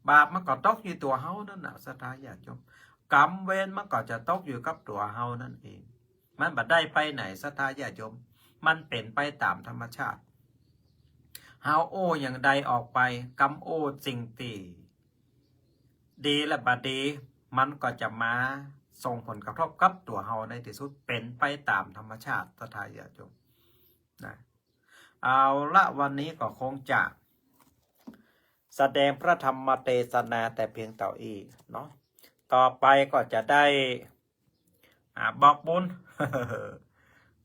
บาปมันก็ตกอยู่ตั๋วเฮานั่นน่ะ ศรัทธาญาติโยม กรรมเวรมันก็จะตกอยู่กับตั๋วเฮานั่นเอง มันบ่ได้ไปไหน ศรัทธาญาติโยม มันเป๋นไปต๋ามธรรมชาติ เฮาอู้อย่างใดออกไป กำอู้สิ่งตี้ดีและบ่ดี มันก็จะมาส่งผลกระทบกับตั๋วเฮาในตี้สุด เป๋นไปต๋ามธรรมชาติ ศรัทธาญาติโยม นะ เอาละ วันนี้ก็คงจะแสดงพระธรรมเตสนาแต่เพียงเต้าอี้เนาะ ต่อไปก็จะได้ อ่า บอกบุญ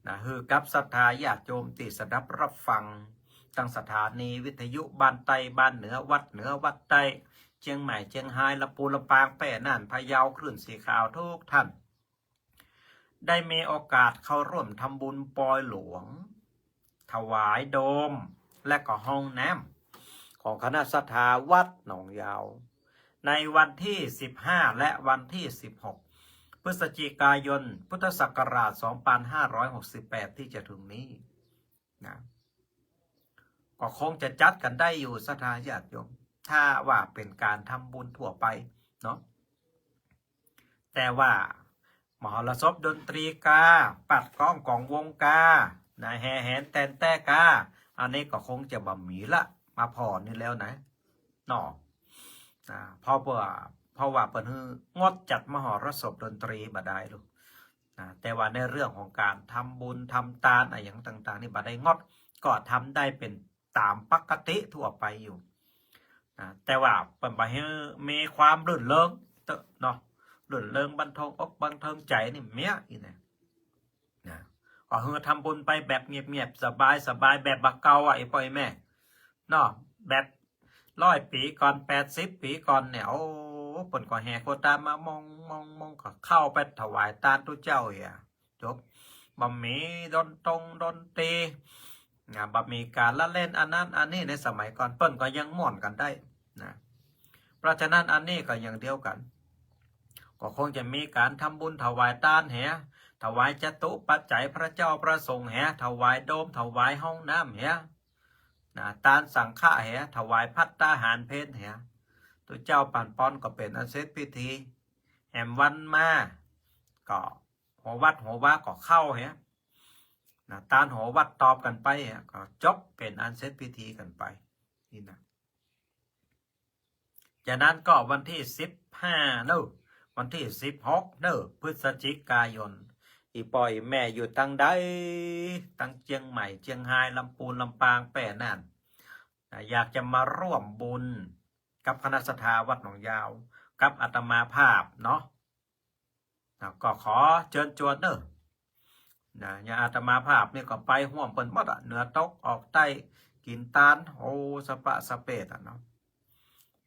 นะ หื้อกับศรัทธาญาติโยมตี้สดับฮับฟัง ตังสถานีวิทยุบ้านใต้บ้านเหนือ วัดเหนือวัดใต้ เจียงใหม่ เจียงฮาย ลำปูน ลำปาง แป้ น่าน พะเยา คลื่นสีขาวทุกท่าน ได้มีโอกาสเข้าร่วมทำบุญปอยหลวง ถวายโดม และก็ห้องน้ำ ของคณะศรัทธาวัดหนองยาว ในวันที่สิบห้า และวันที่สิบหก พฤศจิกายน พุทธศักราช สองพันห้าร้อยหกสิบแปด ตี้จะเถิงนี้ นะ ก็คงจะจัดกั๋นได้อยู่ ศรัทธาญาติโยม ถ้าว่าเป๋นก๋านทำบุญทั่วไปเนาะ แต่ว่ามหรสพดนตรีกา ปัดกล้องก๋องวงกา นะ แห่แหนแตนแต๊กา อันนี้ก็คงจะบ่มีละ มาผ่อนี่แล้วนะ เนาะ อ่า เพราะว่า เพราะว่าเปิ้นหื้องดจัดมหรสพดนตรีบ่ได้ลูก นะ แต่ว่าในเรื่องของก๋านทำบุญทำตานอะหยังต่างๆ นี่บ่ได้งด ก็ทำได้เป๋นต๋ามปกติทั่วไปอยู่ นะ แต่ว่าเปิ้นบ่หื้อมีความรื่นเริงเต๊อะเนาะ รื่นเริงบันเทิงอกบันเทิงใจ๋นี่เมี้ยอี้นะ นะ ก็หื้อทำบุญไปแบบเงียบๆ สบายๆ แบบบ่าเก่าอะ ไอ้ป้อไอ้แม่ เนาะ แบบร้อยปี๋ก่อน แปดสิบปี๋ก่อนเนี่ย โอ้ เปิ้นก็แห่ขั่วตานมามองมองมอง ก็เข้าไปถวายตานตุ๊เจ้าเหีย จบ บ่มีดนตรงดนตรี นะ บ่มีก๋านละเล่นอันนั้นอันนี้ ในสมัยก่อนเปิ้นก็ยังม่วนกั๋นได้ นะ เพราะฉะนั้นอันนี้ก็อย่างเดียวกั๋น ก็คงจะมีก๋านทำบุญถวายตานเหีย ถวายจตุปัจจัยพระเจ้าพระสงฆ์เหีย ถวายโดม ถวายห้องน้ำเหีย นะ ตานสังฆะเหีย ถวายภัตตาหารเพลเหีย ตุ๊เจ้าปั๋นปอนก็เป๋นอันเสร็จพิธี แหมวันมา ก็หัววัดหัววาก็เข้าเหีย นะ ตานหัววัดตอบกั๋นไปเหีย ก็จบเป๋นอันเสร็จพิธีกั๋นไป นี่นะ จากนั้นก็วันตี้สิบห้าเนาะ วันตี้สิบหกเนาะ พฤศจิกายน อี่ป้ออี่แม่อยู่ตังใด ตังเจียงใหม่ เจียงฮาย ลำปูน ลำปาง แป้นั่น นะ อยากจะมาร่วมบุญกับคณะศรัทธาวัดหนองยาว กับอาตมาภาพเนาะ นะ ก็ขอเจิญจวนเนาะ นะ อย่างอาตมาภาพนี่ก็ไปฮ่วมเปิ้นหมดอะ เหนือตกออกใต้ กิ๋นตาน โอ้ สะปะสะเปดอะเนาะ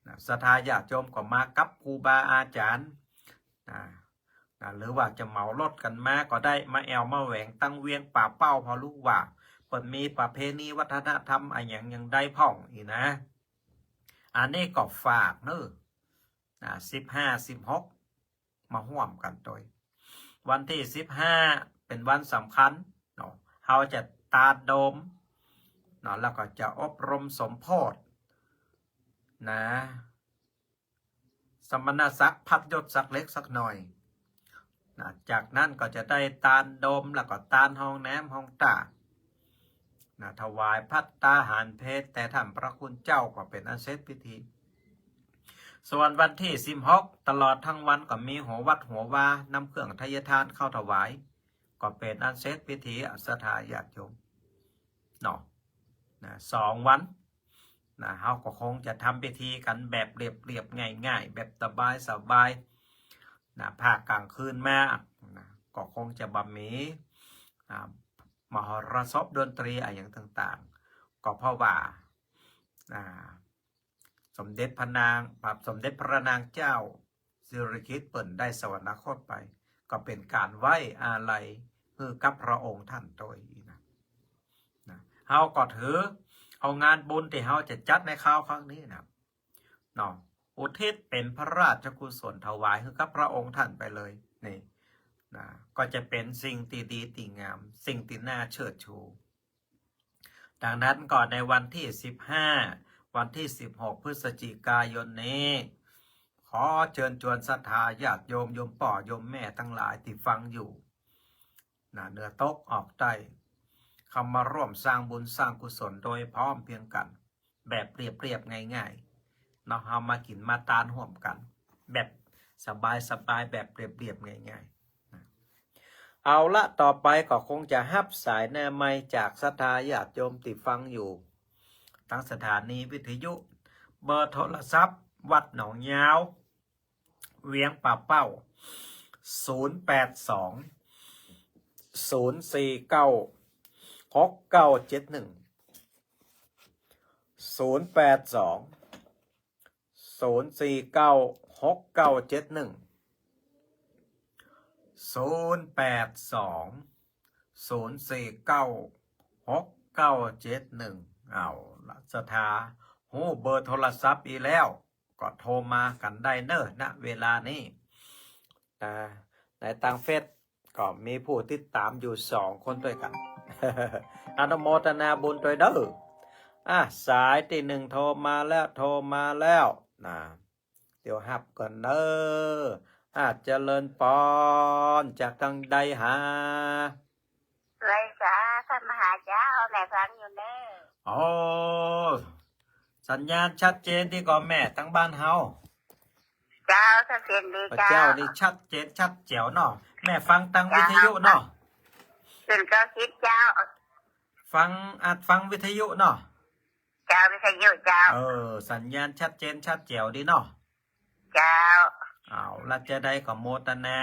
นะ ศรัทธาญาติโยมก็มากับครูบาอาจ๋ารย์ นะ นะ หรือว่าจะเหมารถกั๋นมาก็ได้ มาแอ่วมาแหวงตังเวียงป่าเป้า เพราะฮู้ว่าเปิ้นมีประเพณีวัฒนธรรมอะหยังอย่างใดพ่องอี้นะ อันนี้ก็ฝากเนาะ นะ สิบห้า สิบหก มาฮ่วมกั๋นตวย วันตี้สิบห้า เป๋นวันสำคัญเนาะ เฮาจะตานโดมเนาะ แล้วก็จะอบรมสมโภชนะ สมณศักดิ์พัดยศสักเล็กสักหน่อยนะ จากนั้นก็จะได้ตานโดม แล้วก็ตานห้องน้ำห้องต้านะ ถวายภัตตาหารเพลแด่ต้านพระคุณเจ้า ก็เป๋นอันเสร็จพิธี ส่วนวันตี้สิบหก ตลอดตังวันก็มีหัววัดหัววา นำเครื่องไทยทานเข้าถวาย ก็เป๋นอันเสร็จพิธี ศรัทธาญาติโยมเนาะ นะ สองวันนะ เฮาก็คงจะทำพิธีกั๋นแบบเรียบๆ ง่ายๆ แบบสบายๆ นะ ภาคกลางคืนมานะ ก็คงจะบ่มี อ่า มหรสพดนตรีอะหยังต่างๆ ก็เพราะว่า อ่า สมเด็จพระนาง สมเด็จพระนางเจ้าสิริกิติ์เปิ้นได้สวรรคตไป ก็เป๋นก๋านไว้อาลัยหื้อกับพระองค์ต้านตวยนะ นะ เฮาก็ถือเอางานบุญตี้เฮาจะจัดในคราวครั้งนี้นะ เนาะ อุทิศเป๋นพระราชกุศลถวายหื้อกับพระองค์ต้านไปเลย นี่นะ ก็จะเป๋นสิ่งตี้ดีตี้งาม สิ่งตี้น่าเชิดชู ดังนั้นก็ในวันตี้สิบห้า วันตี้สิบหก พฤศจิกายนนี้ ขอเจิญจวนศรัทธาญาติโยม โยมป้อโยมแม่ตังหลายตี้ฟังอยู่นะ เหนือตกออกใต้ เข้ามาร่วมสร้างบุญสร้างกุศลโดยพร้อมเพรียงกั๋น แบบเรียบๆ ง่ายๆ เนาะ เฮามากิ๋นมาตานฮ่วมกั๋น แบบสบายๆ แบบเรียบๆ ง่ายๆ นะ เอาละ ต่อไปก็คงจะฮับสายแหน่ไมค์จากศรัทธาญาติโยมตี้ฟังอยู่ ตังสถานีวิทยุ เบอร์โทรศัพท์วัดหนองยาว เวียงป่าเป้า ศูนย์แปดสอง ศูนย์สี่เก้า หกเก้าเจ็ดหนึ่ง ศูนย์แปดสอง ศูนย์สี่เก้า หกเก้าเจ็ดหนึ่ง ศูนย์แปดสอง ศูนย์สี่เก้า หกเก้าเจ็ดหนึ่ง เอาละ ศรัทธาฮู้เบอร์โทรศัพท์อี้แล้ว ก็โทรมากั๋นได้เนาะ ณ เวลานี้ อ่า ในตางเฟซก็มีผู้ติดต๋ามอยู่สองคนตวยกั๋น อนุโมทนาบุญตวยเนาะ อ่ะ สายตี้หนึ่งโทรมาแล้ว โทรมาแล้วนะ เดี๋ยวฮับก่อนเนาะ อ่ะ เจริญปอน จากตังใดหา ไหว้สา ท่านมหาเจ้า แม่ฟังอยู่เน่อ โอ้ สัญญาณชัดเจนดีก่อแม่ ตังบ้านเฮา เจ้า ชัดเจนดี พระเจ้า เจ้า นี่ชัดเจนชัดแจ๋วเนาะ แม่ฟังตังวิทยุเนาะ เจ้า ศูนย์เก้าสิบ เจ้า ฟัง อัดฟังวิทยุเนาะ เจ้า วิทยุ เจ้า เออ สัญญาณชัดเจนชัดแจ๋วดีเนาะ เจ้า เอาละ จะได้ก็โมทนา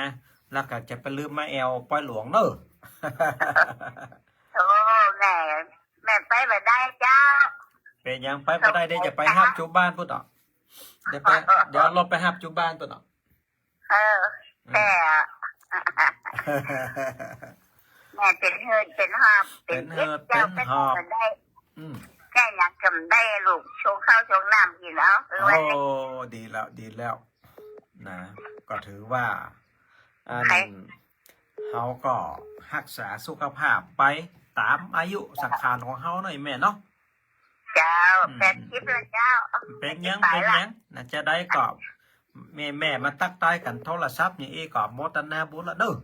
แล้วก็จะไปลืมมาแอ่วปอยหลวงเนาะ โอ้ แม่ แม่ไปบ่ได้เจ้า เป๋นหยังไปบ่ได้ เดี๋ยวจะไปฮับจุบ้านปุ้นเนาะ เดี๋ยวไป เดี๋ยวรถไปฮับจุบ้านปุ้นเนาะ เออ อืม แต่ แม่เป๋นหืดเป๋นหอบ เป๋นเอ็ด เป๋นหืด เจ้า เป๋นหอบ ไปไหนบ่ได้ อืม แก้หยังก็บ่ได้ลูก ชงข้าวชงน้ำกิ๋นเอา คือว่า โอ้ ดีแล้ว ดีแล้ว นะ ก็ถือว่า อัน ใคร เฮาก็ฮักษาสุขภาพไปต๋ามอายุสังขารของเฮาหน่อยแม่เนาะ เจ้า อืม แปดสิบแล้วเจ้า เป๋นหยัง แปดสิบปลายละ เป๋นหยังนะ จะได้ก็ แม่ แม่มาตั๊กตายกั๋นโทรศัพท์อย่างอี้ก็โมทนาบุญละเนาะ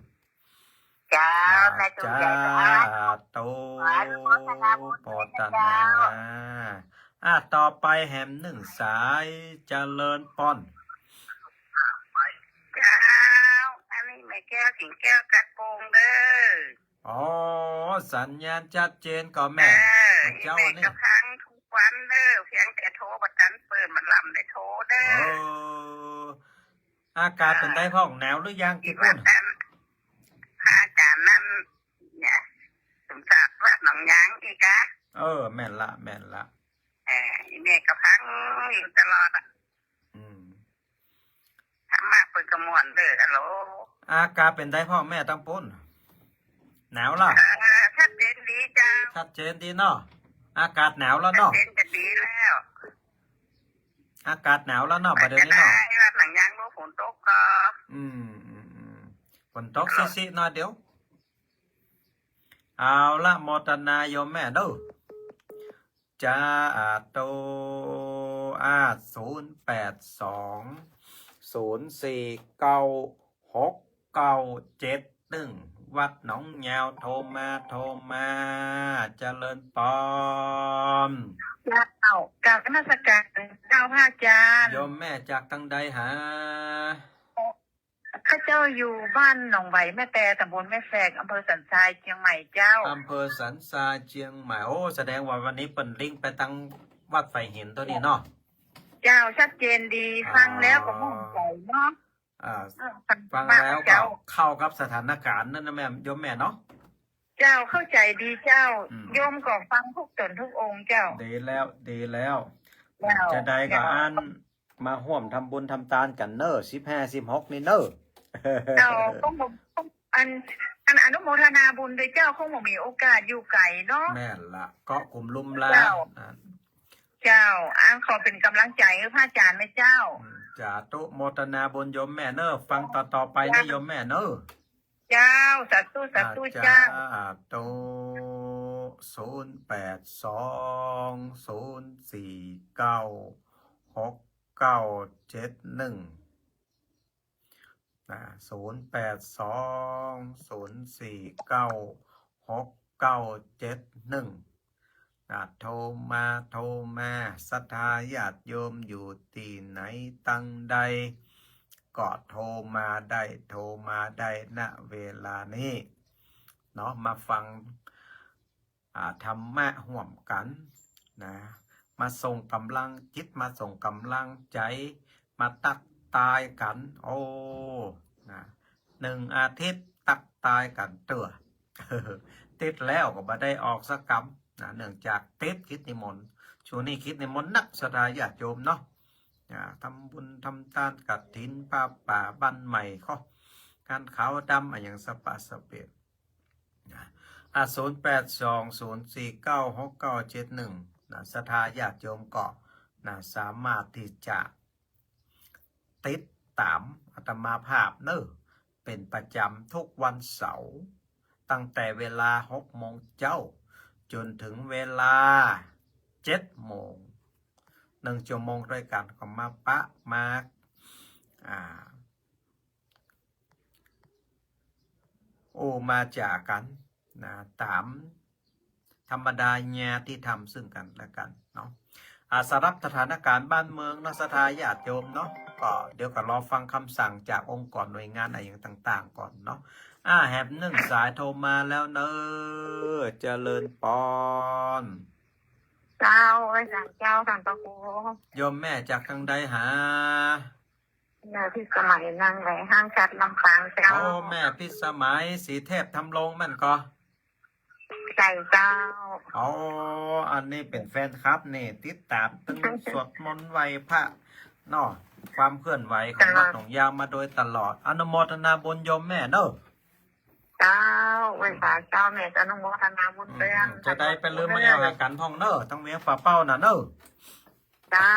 เจ้า อ่า แม่สุขใจก็เอาละ สาธุ ขออนุโมทนาบุญ โมทนา ด้วยนะเจ้า อ่า ต่อไปแหมนึ่งสาย เจริญปอน เจ้า อันนี้แม่แก้ว กิ่งแก้ว กระโปรงเด้อ อ๋อ สัญญาณชัดเจนก่อแม่ เออ เจ้า แม่ อันนี้ ก็ฟังทุกวันเด้อ เพียงแต่โทรบ่ตันเปิ้น บ่ลำได้โทรเด้อ เออ อากาศเป๋นใดพ่อง หนาวหรือยังตี้ปุ้น พระอาจารย์นั้น เนี่ย สมศักดิ์วัดหนองยางอี้กา เออ แม่นละ แม่นละ เออ แม่ก็ฟังอยู่ตลอดอะ อืม ธรรมะเปิ้นก็ม่วนเด้อ ฮัลโหล อากาศเป๋นใดพ่องแม่ตังปุ้น หนาวละ เออ ชัดเจนดีเจ้า ชัดเจนดีเนาะ อากาศหนาวแล้วเนาะ ชัดเจนจะดีแล้ว อากาศหนาวแล้วเนาะ บ่าเดี่ยวนี้เนาะ วัดหนองยางฝนตกก่อ อืม อืม อืม ฝนตกซิๆ หน่อยเดียว เอาละ โมทนาโยมแม่เด้อ จาโต อา ศูนย์แปดสอง ศูนย์สี่เก้า หกเก้าเจ็ดหนึ่ง วัดหนองยาง โทรมา โทรมา เจริญปอน เจ้า กราบนมัสการเจ้าพระอาจารย์ โยมแม่จากตังใดหา ข้าเจ้าอยู่บ้านหนองไหวแม่แต ตำบลแม่แฝก อำเภอสันทราย เจียงใหม่เจ้า อำเภอสันทราย เจียงใหม่ โอ้ แสดงว่าวันนี้เปิ้นลิงก์ไปตังวัดฝายหินโตนี้เนาะ เจ้า ชัดเจนดี อ่า ฟังแล้วก็โม่งใจ๋เนาะ อ่า เออ ฟัง ฟังแล้วก็ เจ้า เข้ากับสถานการณ์นั้นนะแม่ โยมแม่เนาะ เจ้า เข้าใจ๋ดีเจ้า อืม โยมก็ฟังทุกต๋นทุกองค์เจ้า ดีแล้ว ดีแล้ว เจ้า จะใดก็ เจ้า อัน มาฮ่วมทำบุญทำตานกั๋นเน้อ สิบห้า สิบหก นี่เน้อ เจ้า คงบ่ อัน อันอนุโมทนาบุญด้วยเจ้า คงบ่มีโอกาสอยู่ไก๋เนาะ แม่นละ เกาะกุ๋มลุมละ เจ้า นั่น เจ้า อันขอเป๋นก๋ำลังใจ๋หื้อพระอาจารย์แม่เจ้า อืม สาธุ โมทนาบุญโยมแม่เน้อ ฟังต่อๆ ไปเน้อ เจ้า โยมแม่เน้อ เจ้า สาธุ สาธุ อาจารย์ เจ้า สาธุ ศูนย์แปดสอง ศูนย์สี่เก้า หกเก้าเจ็ดหนึ่ง นะ ศูนย์แปดสอง ศูนย์สี่เก้า หกเก้าเจ็ดหนึ่ง นะ โทรมา โทรมา ศรัทธาญาติโยมอยู่ตี้ไหนตังใด ก็โทรมาได้ โทรมาได้ ณ เวลานี้ เนาะ มาฟัง อ่า ธรรมะฮ่วมกั๋น นะ มาส่งก๋ำลังจิต มาส่งก๋ำลังใจ๋ มาตั๊กตายกั๋น โอ้ นะ นึ่งอาทิตย์ตั๊กตายกั๋นเตื้อ ติดแล้วก็บ่ได้ออกสักกำ นะ เนื่องจากติดกิจนิมนต์ ช่วงนี้กิจนิมนต์นัก ศรัทธาญาติโยมเนาะ อ่า ทำบุญทำตานกฐิน ผ้าป่าบ้านใหม่ ข้อ งานขาวดำ อะหยังสะปะสะเปะ นะ อ่ะ ศูนย์แปดสอง ศูนย์สี่เก้า หกเก้าเจ็ดหนึ่ง นะ ศรัทธาญาติโยมก็ นะ สามารถตี้จะติดต๋ามอาตมาภาพเน้อ เป๋นประจ๋ำทุกวันเสาร์ ตั้งแต่เวลาหกโมงเจ๊า จ๋นเถิงเวลาเจ็ดโมง นึ่งชั่วโมงตวยกั๋น ก็มาปะมา อ่า โอ้ มาจ๋ากั๋น นะ ต๋ามธรรมดาญาติธรรมซึ่งกั๋นและกั๋นเนาะ อ่า สำหรับสถานการณ์บ้านเมืองเนาะ ศรัทธาญาติโยมเนาะ ก็เดี๋ยวก็รอฟังกำสั่งจากองค์กรหน่วยงานอะหยังต่างๆ ก่อนเนาะ อ่า แหมนึ่งสายโทรมาแล้วเน้อ เจริญปอน เจ้า ไหว้สาเจ้า ต้านพระครู โยมแม่จากตังใดหา แม่พิสมัย นั่งแหลห้างฉัตร ลำปางเจ้า โอ้ แม่พิสมัย ศรีเทพธำรงแม่นก่อ ใจ้เจ้า อ๋อ อันนี้เป๋นแฟนคลับนี่ ติดต๋ามตึงสวดมนต์ไหว้พระเนาะ ความเคลื่อนไหวของวัดหนองยางมาโดยตลอด อนุโมทนาบุญโยมแม่เน้อ เจ้า ไหว้สาเจ้า แม่จะอนุโมทนาบุญ อืม เตื้อ อืม จะได้ไปลืมมาแอวหากั๋นพ่องเน้อ ตังเวียงป่าเป้าน่ะเน้อ เจ้า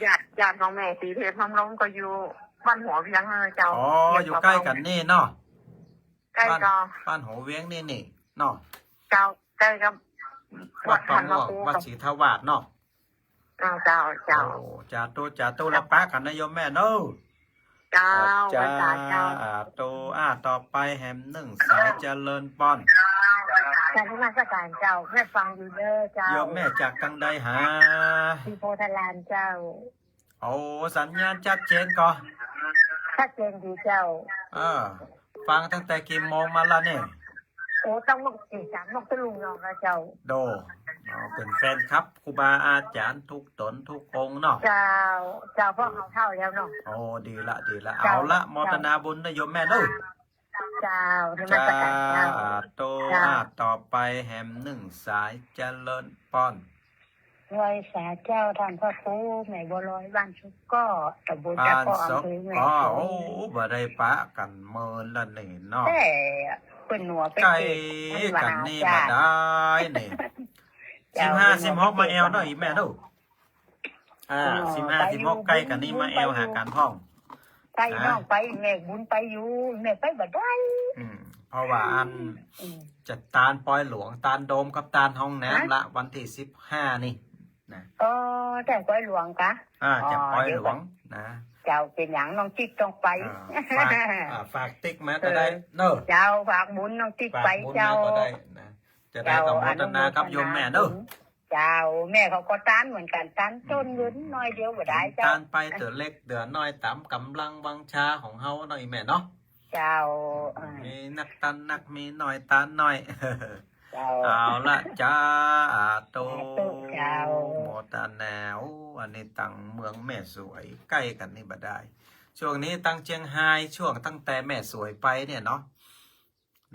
ญาติ ญาติของแม่ศรีเทพธำรงก็อยู่บ้านหัวเวียงเน้อเจ้า อ๋อ เวียงป่าเป้า อยู่ใก้กั๋นนี่เนาะ ใก้ก่อ บ้าน บ้านหัวเวียงนี่นี่เนาะ เจ้า ใก้กับ วัดป่าม่วง วัดศรีทวาสเนาะ อ้าว เจ้า เจ้า โอ้ สาธุ สาธุ แล้วปะกั๋นนะโยมแม่เน้อ เจ้า เจ้า ไหว้สาเจ้า อ่า โต อ่า ต่อไปแหมนึ่งสาย เจริญปอน เจ้า ไหว้สา กราบนมัสการเจ้า แม่ฟังอยู่เด้อเจ้า โยมแม่จากตังใดหา ศรีโพธิ์ธารามเจ้า โอ้ สัญญาณชัดเจนก่อ ชัดเจนดีเจ้า เออ ฟังตั้งแต่กี่โมงมาละเนี่ย โอ้ ตั้งนกสี่สามนกตะลุงนองแล้วเจ้า โด อ๋อ เป๋นแฟนคลับครูบาอาจ๋ารย์ทุกต๋นทุกองค์เนาะ เจ้า เจ้า เพราะเฮาเฒ่าแล้วเนาะ โอ้ ดีละ ดีละ เจ้า เอาละ เจ้า โมทนาบุญนะโยมแม่เนาะ เจ้า นมัสการเจ้า สาธุ เจ้า อ่า ต่อไปแหมนึ่งสายเจริญปอน ไหว้สาเจ้า ท่านพระครู แม่บัวลอย บ้านสุกก้อ ตำบลตะก้อ บ้านสุกก้อ อำเภอแม่สวย โอ้ บ่ได้ปะกั๋นเมินละนี่เนาะ แต่เปิ้นหนัวเปิ้น ใก้ เขต กั๋นนี่บ่ได้นี่ เจ้า สิบห้า สิบหก มาแอวเนาะ อีแม่เนาะ อ่า อ๋อ สิบห้า สิบหก ใก้กั๋นนี่มาแอวหากั๋นพ่อง ไปอยู่ ไปอยู่ ไปน้องไป แม่บุญไปอยู่ แม่ไปบ่ได้ อืม เพราะว่าอัน อืม จะตานปอยหลวง ตานโดมกับตานห้องน้ำ ฮะ ละ วันตี้สิบห้านี่นะ อ๋อ จะปอยหลวงกะ อ่า จะปอยหลวงนะ เจ้า เป๋นหยังน้องติ๊กต้องไป อ่า ฝาก อ่า ฝากติ๊กมาก็ได้ เออ เนาะ เจ้า ฝากบุญน้องติ๊กไป ฝากบุญมาก็ได้นะ เจ้า จะได้อนุโมทนากับโยมแม่เนาะ เจ้า แม่เขาก็ตานเหมือนกั๋น ตานต้นเงินน้อยเดียวบ่ได้เจ้า ตานไปเตื้อเล็กเตื้อน้อยต๋ามก๋ำลังวังชาของเฮาเนาะ อีแม่เนาะ เจ้า เออ มีนักตานนัก มีน้อยตานน้อย เจ้า เอาละ สาธุ สาธุเจ้า โมทนา โอ้ อันนี้ตังเมืองแม่สวย ใก้กั๋นนี่บ่ได้ ช่วงนี้ตังเจียงฮาย ช่วงตั้งแต่แม่สวยไปเนี่ยเนาะ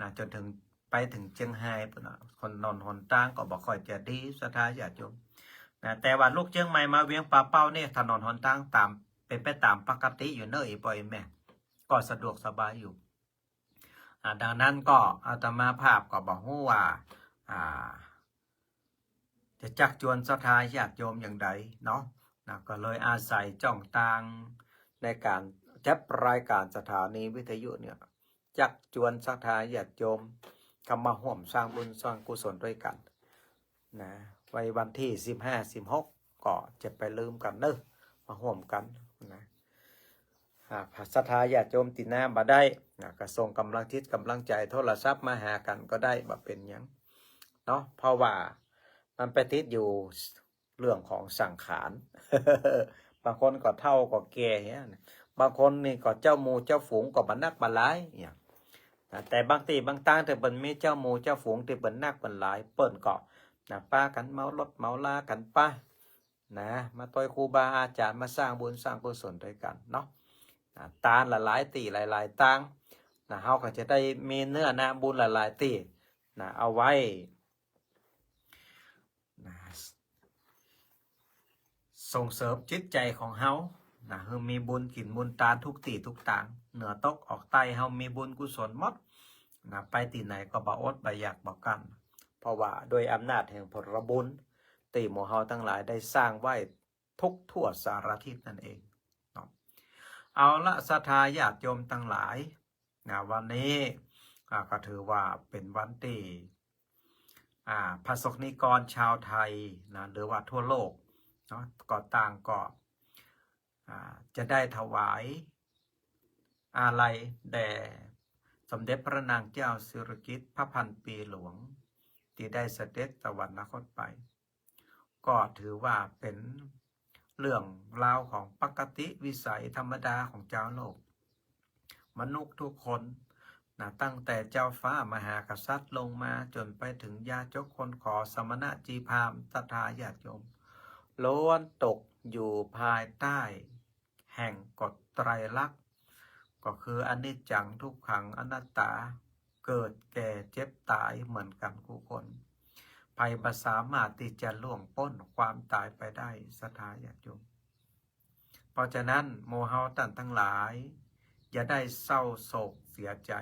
นะ จ๋นเถิง ไปเถิงเจียงฮายปู้นน่ะ คนถนนหนตางก็บ่ค่อยจะดี ศรัทธาญาติโยม นะ แต่ว่าลูกเจียงใหม่มาเวียงป่าเป้านี่ ถนนหนตางต๋าม เป๋นไปต๋ามปกติอยู่เนาะ อีป้ออีแม่ ก็สะดวกสบายอยู่ อ่า ดังนั้นก็อาตมาภาพก็บ่ฮู้ว่า อ่า จะจักจวนศรัทธาญาติโยมอย่างใดเนาะ นะ ก็เลยอาศัยจ้องตางในก๋านจัดรายก๋านสถานีวิทยุเนี่ย จักจวนศรัทธาญาติโยมเข้ามาฮ่วมสร้างบุญสร้างกุศลตวยกั๋นนะ ไว้วันตี้สิบห้า สิบหก ก็จะไปลืมกั๋นเนาะ มาฮ่วมกั๋นนะ หากศรัทธาญาติโยมตี้นาบ่ได้นะ ก็ส่งก๋ำลังจิตก๋ำลังใจ๋โทรศัพท์มาหากั๋นก็ได้ บ่เป๋นหยังเนาะ เพราะว่ามันไปติดอยู่เรื่องของสังขาร บางคนก็เฒ่าก็แก่เหีย บางคนนี่ก็เจ้าหมู่เจ้าฝูงก็บ่นักบ่หลายเนี่ยนะ แต่บางตี้บางตางตี้เปิ้นมีเจ้าหมู่เจ้าฝูงตี้เปิ้นนักเปิ้นหลาย เปิ้นก็นะ ปากั๋นเหมารถเหมาลากั๋นไป นะ มาตวยครูบาอาจ๋ารย์ มาสร้างบุญสร้างกุศลตวยกั๋นเนาะ นะ ตานหลายๆ ตี้หลายๆ ตาง นะ เฮาก็จะได้มีเนื้อนาบุญหลายๆ ตี้ นะ เอาไว้ นะ ส่งเสริมจิตใจ๋ของเฮา นะ หื้อมีบุญกิ๋นบุญตานทุกตี้ทุกตาง เหนือตกออกใต้เฮามีบุญกุศลหมด นะ ไปตี้ไหนก็บ่อดบ่อยากบ่กั้น เพราะว่าด้วยอำนาจแห่งผลบุญ ตี้หมู่เฮาตังหลายได้สร้างไว้ทุกทั่วสารทิศนั่นเองเนาะ เอาละ ศรัทธาญาติโยมตังหลาย นะ วันนี้ อ่า ก็ถือว่าเป๋นวันตี้ อ่า พระสงฆ์นิกรชาวไทยนะ หรือว่าทั่วโลกเนาะ ก็ต่างก็ อ่า จะได้ถวายอาลัยแด่สมเด็จพระนางเจ้าสิริกิติ์พระพันปีหลวง ตี้ได้เสด็จสวรรคตไป ก็ถือว่าเป๋นเรื่องราวของปกติวิสัยธรรมดาของจาวโลก มนุษย์ทุกคนนะ ตั้งแต่เจ้าฟ้ามหากษัตริย์ลงมาจ๋นไปเถิงยาจกคนขอ สมณะ จีพราหมณ์ ศรัทธาญาติโยม ล้วนตกอยู่ภายใต้ แห่งกฎไตรลักษณ์ ก็คืออนิจจัง ทุกขัง อนัตตา เกิด แก่ เจ็บ ต๋ายเหมือนกั๋นกู้คน ใผบ่สามารถตี้จะล่วงป๊นความต๋ายไปได้ ศรัทธาญาติโยม เพราะฉะนั้นหมู่เฮาต้านตังหลาย อย่าได้เศร้าโศกเสียใจ๋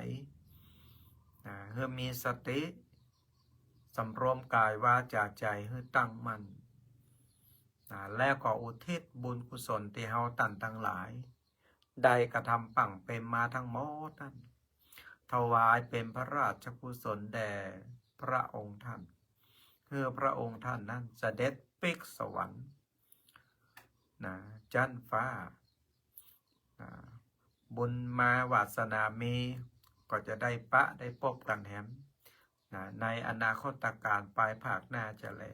นะ หื้อมีสติ สำรวมก๋าย วาจ๋า ใจ๋ หื้อตั้งมั่น นะ แล้วก็อุทิศบุญกุศลตี้เฮาต้านตังหลาย ได้กระทำปรังเปรมมาทั้งหมดนั้น ถวายเป๋นพระราชกุศลแด่พระองค์ท่าน หื้อพระองค์ท่านนั้นเสด็จปิ๊กสวรรค์ นะ จั๊นฟ้า นะ บุญมาวาสนามี ก็จะได้ปะได้ปบกั๋นแหม ในอนาคตกาลปายภาคหน้าจะแล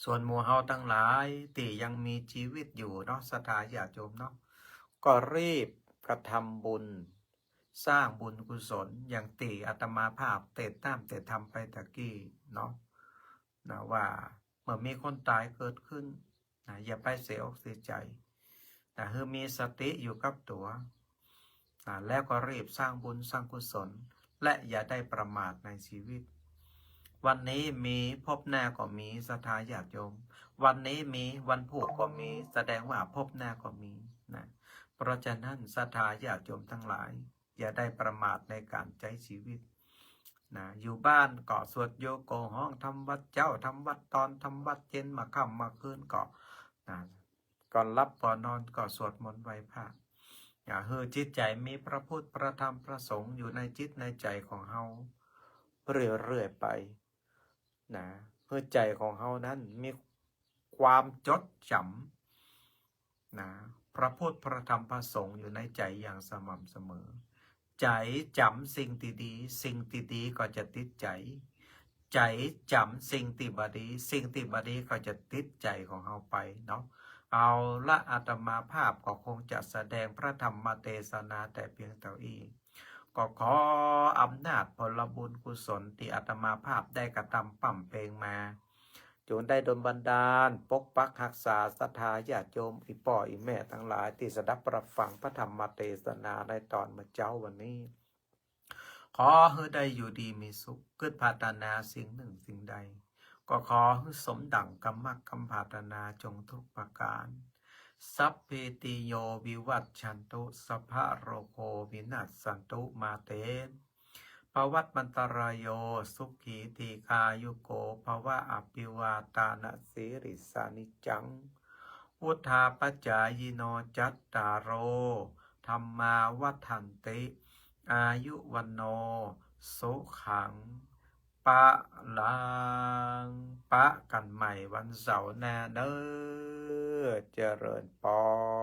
ส่วนหมู่เฮาตังหลายตี้ยังมีจีวิตอยู่เนาะ ศรัทธาญาติโยมเนาะ ก็รีบกระทำบุญ สร้างบุญกุศล อย่างตี้อาตมาภาพเตสน์น้ำเตสน์ธรรมไปตะกี้เนาะ นะ ว่าเมื่อมีคนต๋ายเกิดขึ้น นะ อย่าไปเสียอกเสียใจ๋ นะ หื้อมีสติอยู่กับตั๋ว นะ แล้วก็รีบสร้างบุญสร้างกุศล และอย่าได้ประมาทในจีวิต วันนี้มี ภพหน้าก็มี ศรัทธาญาติโยม วันนี้มี วันพูกก็มี แสดงว่าภพหน้าก็มี นะ เพราะฉะนั้น ศรัทธาญาติโยมตังหลาย อย่าได้ประมาทในก๋านใจ๊จีวิต นะ อยู่บ้านก็สวดโยโกฮ้องทำวัตรเจ๊า ทำวัตรตอน ทำวัตรเย็น มาค่ำมาคืนก็ นะ ก่อนหลับก่อนนอนก็สวดมนต์ไหว้พระ นะ หื้อจิตใจ๋มีพระพุทธ พระธรรม พระสงฆ์อยู่ในจิตในใจ๋ของเฮาเรื่อยๆ ไป นะ หื้อใจ๋ของเฮานั้นมีความจดจ๋ำ นะ พระพุทธ พระธรรม พระสงฆ์อยู่ในใจ๋อย่างสม่ำเสมอ ใจ๋จ๋ำสิ่งตี้ดี สิ่งตี้ดีก็จะติดใจ๋ ใจ๋จ๋ำสิ่งตี้บ่ดี สิ่งตี้บ่ดีก็จะติดใจ๋ของเฮาไปเนาะ เอาละ อาตมาภาพก็คงจะแสดงพระธรรมเตสนาแต่เพียงเต้าอี้ ก็ขออำนาจผลบุญกุศลตี้อาตมาภาพได้กระทำบำเพ็ญมา จงได้ดลบันดาลปกปักฮักษาศรัทธาญาติโยมอี่ป้ออี่แม่ตังหลายตี้สดับรับฟังพระธรรมเตสนาในต๋อนเมื่อเจ๊าวันนี้ ขอหื้อได้อยู่ดีมีสุข กึ๊ดปรารถนาสิ่งนึ่งสิ่งใด ก็ขอหื้อสมดั่งกำมักกำปรารถนาจงทุกประก๋าน สัพพีติโยวิวัชชันตุ สัพพะโรโควินัสสันตุ มาเต ภวัตวันตรายโย สุขีทีฆายุโกภวะ อภิวาทานะสีลิสสานิจจัง วุฑฒาปจายิโน จัตตาโร ธัมมาวัฑฒันติ อายุวัณโณ สุขัง พลัง ปะกั๋นใหม่วันเสาร์หน้าเน้อ เจริญปอน